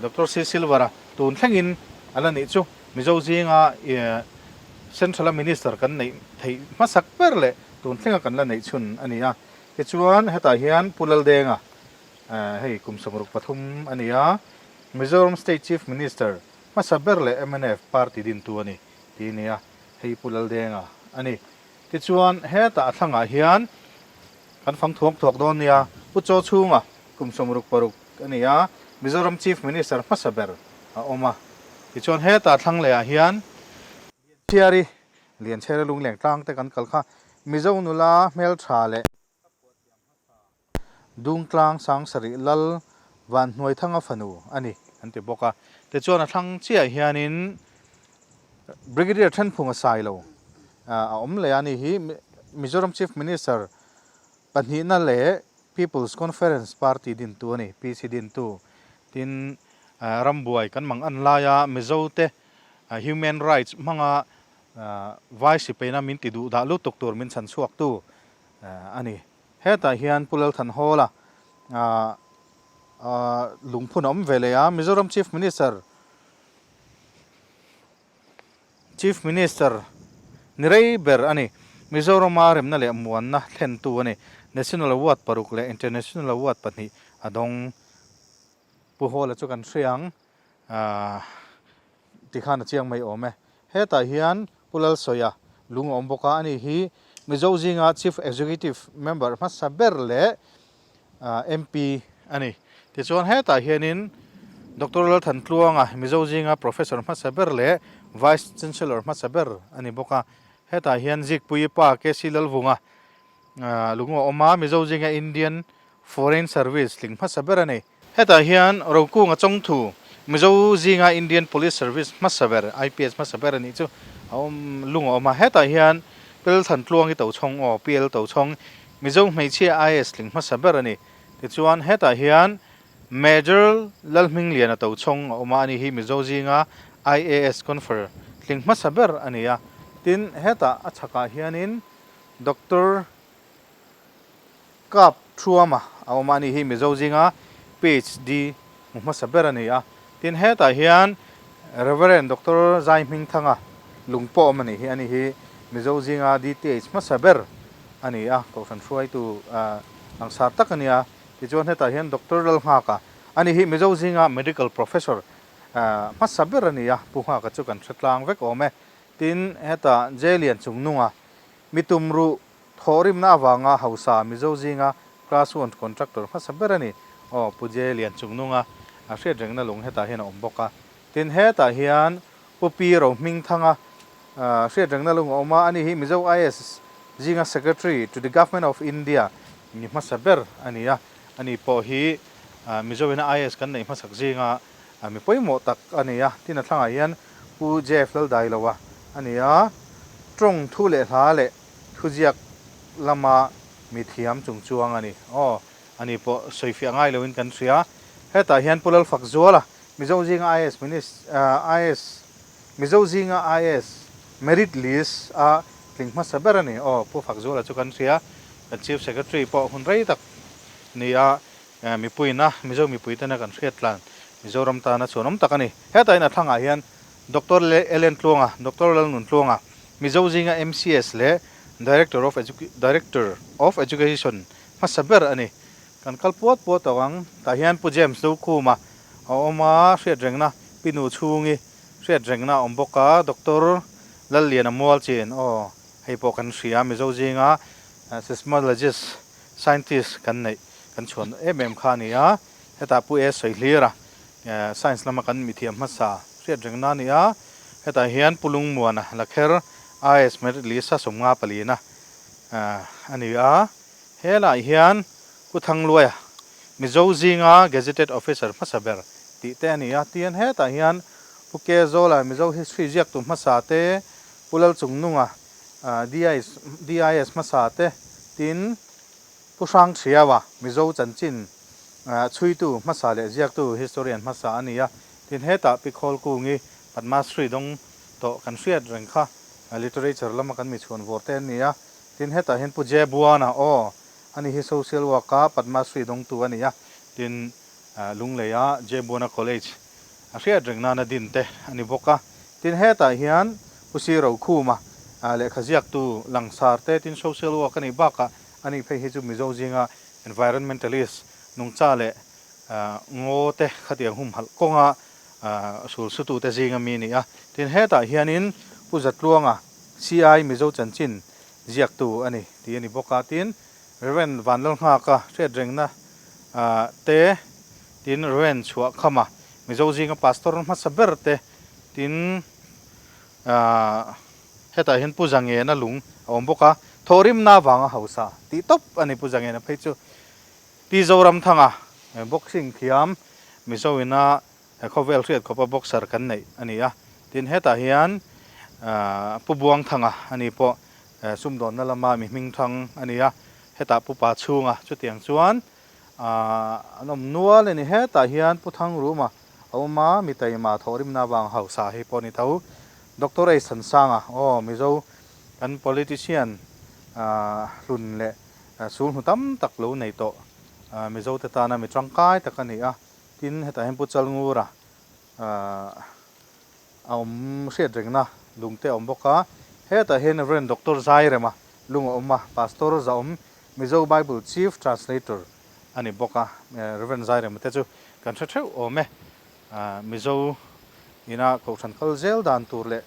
Doctor C. Silvara tun thlengin a la nih chu Mizo zinga Central-a Minister kan neih theih hmasak ber leh tun thlenga kan la neih chhun a ni a. Tichuan hetah hian Pu Laldenga, hei kum 63 a ni a, Mizoram State Chief Minister hmasa ber leh mnf Party dintu a ni tih a ni a. Hei Pu Laldenga a ni. Tichuan hetah a thlangah hian kan fang thuak thuak dawn nia. Pu Chaw chhunga kum 66 a ni a, Mizoram Chief Minister hmasa ber a awm a. Tichuan hetah a thlang lehah hian Lianchhiari, Lianchhiari Lungleng tlang te kan kal kha Mizo nula hmeltha leh Dungtlang Sangsarih Lal Vanhnuaithanga fanu a ni an ti bawk a. Tichuan a thlang chiah hianin Brigadier Thenphunga Sailo a awm leh a ni hi Mizoram Chief Minister pahnihna leh People's Conference Party dintu a ni, PC dintu. Tin, rambuai kan mang an laia Mizote human rights hmanga vai sipaina min ti duh dah lutuk tur min chhan chhuaktu a ni. Hetah hian Pu Lalthanhawla lungphun a awm ve leh a, Mizoram Chief Minister Chief Minister ni rei ber a ni. Mizorama remna leh muanna thlentu a ni. National Award paruk leh International Award pahnih a dawng. Pu Hawla chu kan hria ang. Tikhan a chiang mai awm e. Hetah hian Pu Lalsawia lung a awm bawk a, ani hi Mizo zinga Chief Executive Member hmasa ber leh MP a ni. Tichuan hetah hianin Doctor Lalthantluanga Mizo zinga Professor hmasa ber leh Vice Chancellor hmasa ber a ni bawk a. Hetah hian Zikpuii pa KC Lalvunga lung a awm a, Mizo zinga Indian Foreign Service tling hmasa ber a ni. Hetah hian Rokunga Chawngthu, Mizo zinga Indian Police Service hmasa ber, IPS hmasa ber a nih chu a awm lung a awm a. Hetah hian Pel Thantluangi Tochhawng aw, PL Tochhawng, Mizo hmeichhia IAS tling hmasa ber a ni. Tichuan hetah hian Major Lalhmingliana Tochhawng a awm a, ani hi Mizo zinga IAS confer tling hmasa ber a ni a. Tin, hetah a chhakah hianin Doctor Kap Thuama a awm a, ani hi Mizo zinga PhD hmu hmasa ber a ni a. Tin, hetah hian Rev. Doctor Zai Hmingthanga lung pawh awm a nih hi, ani hi Mizo zinga DTH hmasa ber a ni a, Kohhran hruaitu langsar tak a ni a. Tichuan hetah hian Doctor Lalnghaka, ani hi Mizo zinga Medical Professor hmasa ber a ni a, Pu Nghaka chu kan hre tlang vek awm e. Tin, hetah J Lianchungnunga, mi tumruh thawhrimna avanga hausa Mizo zinga Class One Contractor hmasa ber a ni. Aw, Pu J Lianchungnunga a hriat rengna lung hetah hian a awm bawk a. Tin, hetah hian Pu Pi Rohmingthanga hriat rengna lung a awm a, ani hi Mizo IAS zinga Secretary to the Government of India ni hmasa ber a ni a, ani pawh hi Mizo ina IAS kan neih hmasak zinga mi pawimawh tak a ni a, tin a thlangah hian Pu JF Laldailoa a ni a, tawng thu leh hla leh thuziak lama mi thiam chungchuang a ni. Aw, ani pawh sawifiah ngai loin kan hria. Hetah hian Pu Lalfakzuala Mizo zinga IAS Minis IAS Mizo zinga IAS Merit List a tling hmasa ber a ni. Aw, Pu Fakzuala chu kan hria. Kan Chief Secretary pawh hun rei tak ni a, mipuiina Mizo mipuitena kan hriat tlan Mizoram tana chhuanawm tak a ni. Hetah in a thlangah hian Doctor Ellen Tluanga, Doctor Lalnun Tluanga, Mizo zinga MCS leh Director of Director of Education hmasa ber a ni. Kan kal puat puat tawh ang. Tah hian Pu James Dokhuma a awm a, hriat rengna Pi Nu chhungi hriat rengna a awm bawk a, Doctor Lalliana Mualchin aw hei pawh kan hria Mizo zinga seismologist scientist kan neih kan chhuan em em kha a ni a, hetah Pu E Sawihlira science lama kan mithiam hmasa hriat rengna a ni a, hetah hian Pu Lungmuana Lakher IAS Merit List a 50 palina a ni a. Helaiah hian Pu Thangluaia, Mizo zinga Gazetted Officer hmasa ber tih te a ni a, tian hetah hian Pu Kezola, Mizo History ziaktu hmasa te, Pu Lalchungnunga, DIS DIS hmasa te, tin Pu Hrangchhiaua, Mizo chanchin chhuitu hmasa leh ziaktu historian hmasa a ni a, tin hetah Pi Khawlkungi, Padma Shri dawng tawh kan hriat reng kha literature lama kan mi chhuan vawr te an ni a. Tin hetah hian Pu Jay Buana aw ani hi social work a Padma Shri dawngtu a ni a, tin Lungleia Jay Buana College a hriat reng nana din te a ni bawk a. Tin hetah hian Pu Si Rokhuma lehkha ziaktu langsar te tin social work a nih bakah ani phei hi chu Mizo zinga environmentalist nungcha leh ngaw te khatiang humhalh kawnga sulsutu te zinga mi a ni a. Tin hetah hianin Pu Zatluanga CI Mizo chanchin ziaktu a ni tih a ni bawk a, tin Rev. Vanlalnghaka hriatrengna te, tin Rev. Chhuahkhama Mizo zinga pastor hmasa ber te, tin hetah hian Pu Zangena lung a awm bawk a, thawhrimna avanga hausa tih tawp a ni Pu Zangena phei chu. Pi Zoramthanga boxing thiam Mizo ina He khawvel hriat khawpa boxer kan neih a ni a, tin hetah hian Pu Buangthanga a ni pawh sumdawnna lama mi hmingthang a ni a, hetah Pu Pa chhunga chutiang chuan an awm nual a ni. Hetah hian Pu Thangruma a awm a, mi taima thawhrimna avang hausa hei pawh a ni tho. Doctor H Thansanga aw Mizo kan politician hlun leh sulhnu tam tak lo nei tawh Mizote tana mi tangkai tak a ni a. Tin, hetah hian Pu Chalngura a awm hriat rengna lung te a awm bawk a. Hetah hian Rev. Doctor Zairema lung a awm a, Pastor Zaawm, Mizo Bible Chief Translator a ni bawk a. Rev. Zairema te chu kan hre theuh awm e. Mizo ina kohhran kal zel dan tur leh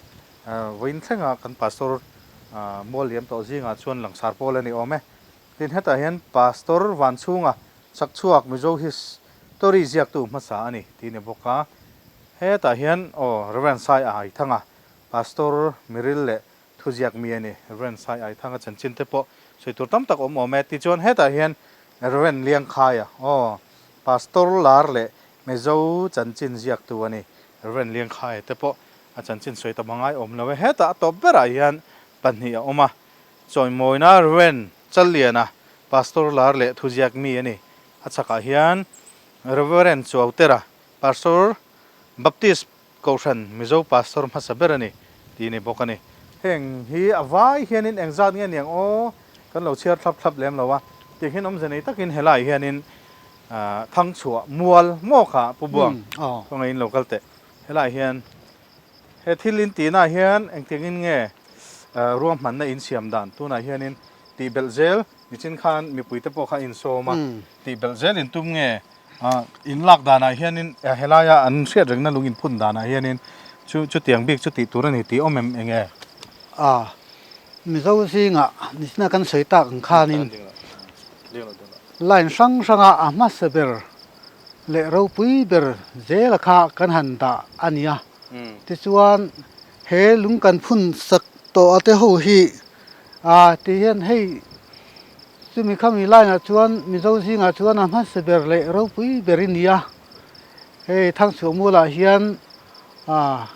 vawiin thlenga kan Pastor mual liam tawh zingah chuan langsar pawl a ni awm e. Tin, hetah hian Pastor Vanchhunga chakchhuak Mizo History ziaktu hmasa a ni tih a ni bawk a. Hetah hian aw Rev. Sai Aithanga, Pastor Miril leh thuziak mi a ni. Rev. Sai Aithanga chanchin te pawh sawi tur tam tak awm awm e. Tichuan hetah hian Rev. Liangkhaia aw Pastor lar leh Mizo chanchin ziaktu a ni. Rev. Liangkhaia te pawh a chanchin sawi tam a ngai awm lo e. Hetah a tawp berah hian pahnih a awm a. Chawimawina Rev. Challiana, Pastor lar leh thuziak mi a ni. A chhakah hian Rev. Chuautera, Pastor, Baptist Kohhran Mizo Pastor hmasa ber a ni tih a ni bawk a ni. Heng hi a vai hianin engzat nge niang aw kan lo chhiar thlap thlap lem lo a, tiang hian awmze nei takin helaiah hianin Thangchhuah mual maw kha Pu Buang kawngaihin lo kal teh. Helaiah hian He thil in tihna hian engtiangin nge ruahmanna in siam dan tunah hianin tih belh zel Nichin khan mipui te pawh kha a insawm a, tih belh zel in tum nge in lak danah hianin helaia an hriat rengna lung in phun danah hianin chu chutiang bik chu tih tur a ni tih awm em enge? A, Mizo zingah nichina kan sawi tak ang khanin line hrang hranga a hmasa ber leh ropui ber zela kha kan han dah a ni a. Tichuan he lung kan phun sak tawh a te ho hi a ti hian hei chumi khami line ah chuan Mizo zingah chuan a hmasa ber leh ropui ber i ni a. Hei Thangchhuah mualah hian a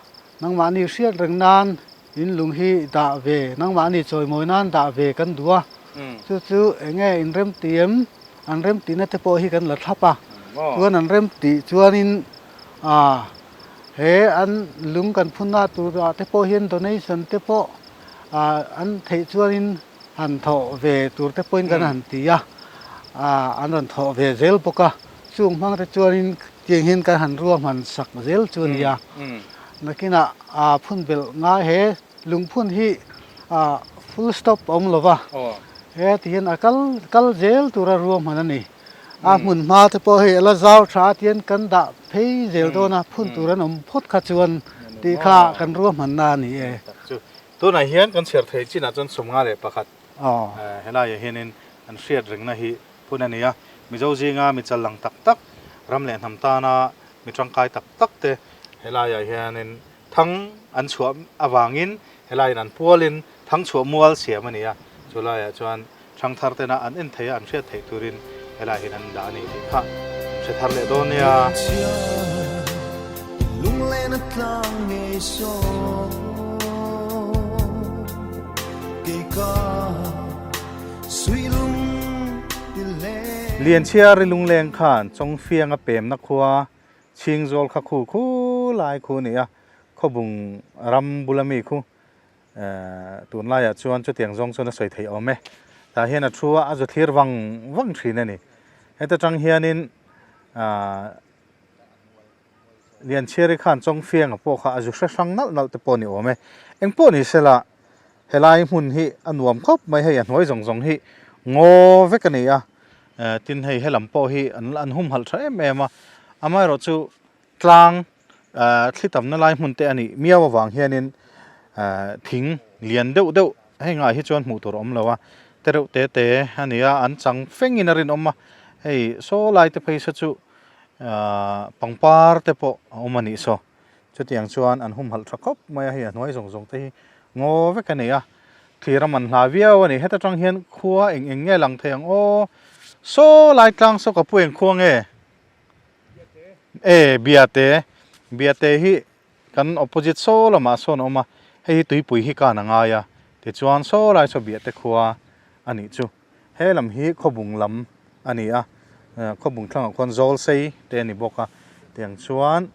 nangmahni hriat reng nan In lung hi dah ve, nangmahni chawimawi nan dah ve kan duh a, chu chu eng nge in remti em? An remtihna te pawh hi kan la thlap a, chuan an remtih chuanin ah he an lung kan phunna turah te pawh hian donation te pawh ah an theih chuanin han thawh ve tur te pawhin kan han ti a, ah an rawn thawh ve zel bawk a, chung hmang te chuanin tiang hian kan han ruahman sak zel chu a ni a. Nakinah aa phun belh ngai he lungphun hi aa full stop a awm lo va, he ti hian a kal kal zel tura ruahman a ni. A hmun hma te pawh hei a la zau tha a tihian kan dah phei zel dawn a, phun tur an awm phawt kha chuan tih kha kan ruahmanna a ni e. Tunah hian kan chhiar thei chinah chuan 51 helaiah hianin an hriat rengna hi phun a ni a, Mizo zinga mi chal lang tak tak, ram leh hnam tana mi tangkai tak tak te helaiah hianin thang an chhuah avangin helaiin an pualin thang chhuah mual siam a ni a, chu laiah chuan thangthar tena an en theih a, an hriat theih turin helaiah hian an dah a ni tih kha an hre thar leh dawn nia. Lianchhiari lungleng khan Chawngfianga pemna khua Chhingzawl kha khu khu lai khu a ni a, khawbung ram bula mi khu tunlaiah chuan chutiang zawng chuan a sawi theih awm e. Tah hian a thu a, a zu thlir vang vang thin a ni. Heta tang hianin Lianchhiari khan Chawngfianga pawh kha a zu hre hrang nalh nalh te pawh a ni awm e. Engpawh ni sela helai hmun hi a nuam khawp mai hei a hnuai zawng zawng hi ngaw vek a ni a, tin hei helam pawh hi an an humhalh tha em em a, amaherawh chu tlang thli tamna lai hmun te a nih miau avang hianin thing lian deuh deuh hei ngah hi chuan hmuh tur a awm lo a, te reuh te te a ni a, an chang fengin a rinawm a, hei saw lai te phei saw chu pangpar te pawh a awm a nih saw. Chutiang chuan an humhalh tha khawp mai a, hei a hnuai zawng zawng te hi ngaw vek a ni a, thlir a man hla viau a ni. Heta tang hian khua eng eng nge lang thei ang aw? Saw lai tlang saw ka pu eng khua nge? E Biate, Biate hi kan opposite saw lamah sawn a awm a, hei hi tuipui hi kan a ngai a, tichuan saw lai saw Biate khua a nih chu. He lam hi khawbung lam a ni a, khawbung thlangah khuan zawl sei te a ni bawk a, tiang chuan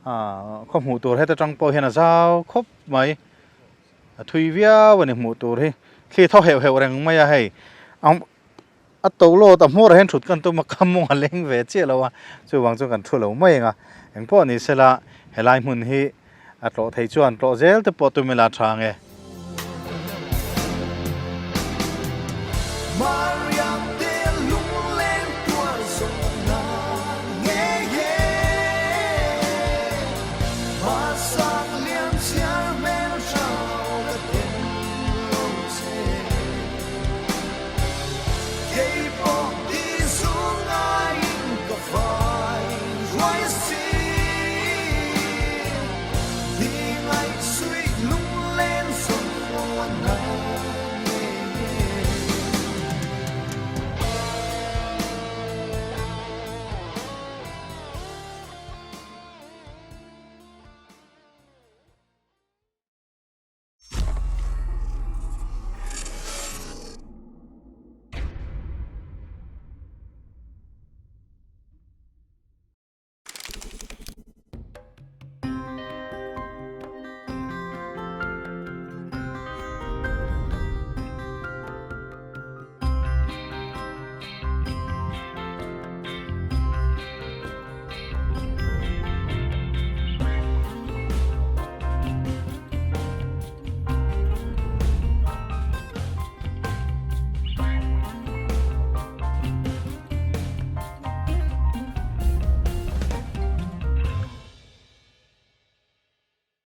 aah khaw hmuh tur heta tang pawh hian a zau khawp mai, a thui viau a ni hmuh tur hi, thli thaw heuh heuh reng mai a hei a to lawt a hmawrah hian thut kan tum a ka mawng a leng ve chiah lo a, chuvang chuan kan thu lo mai ang a, engpawh ni sela helai hmun hi A tlawh thei chuan tlawh zel te pawh tum ila tha nge.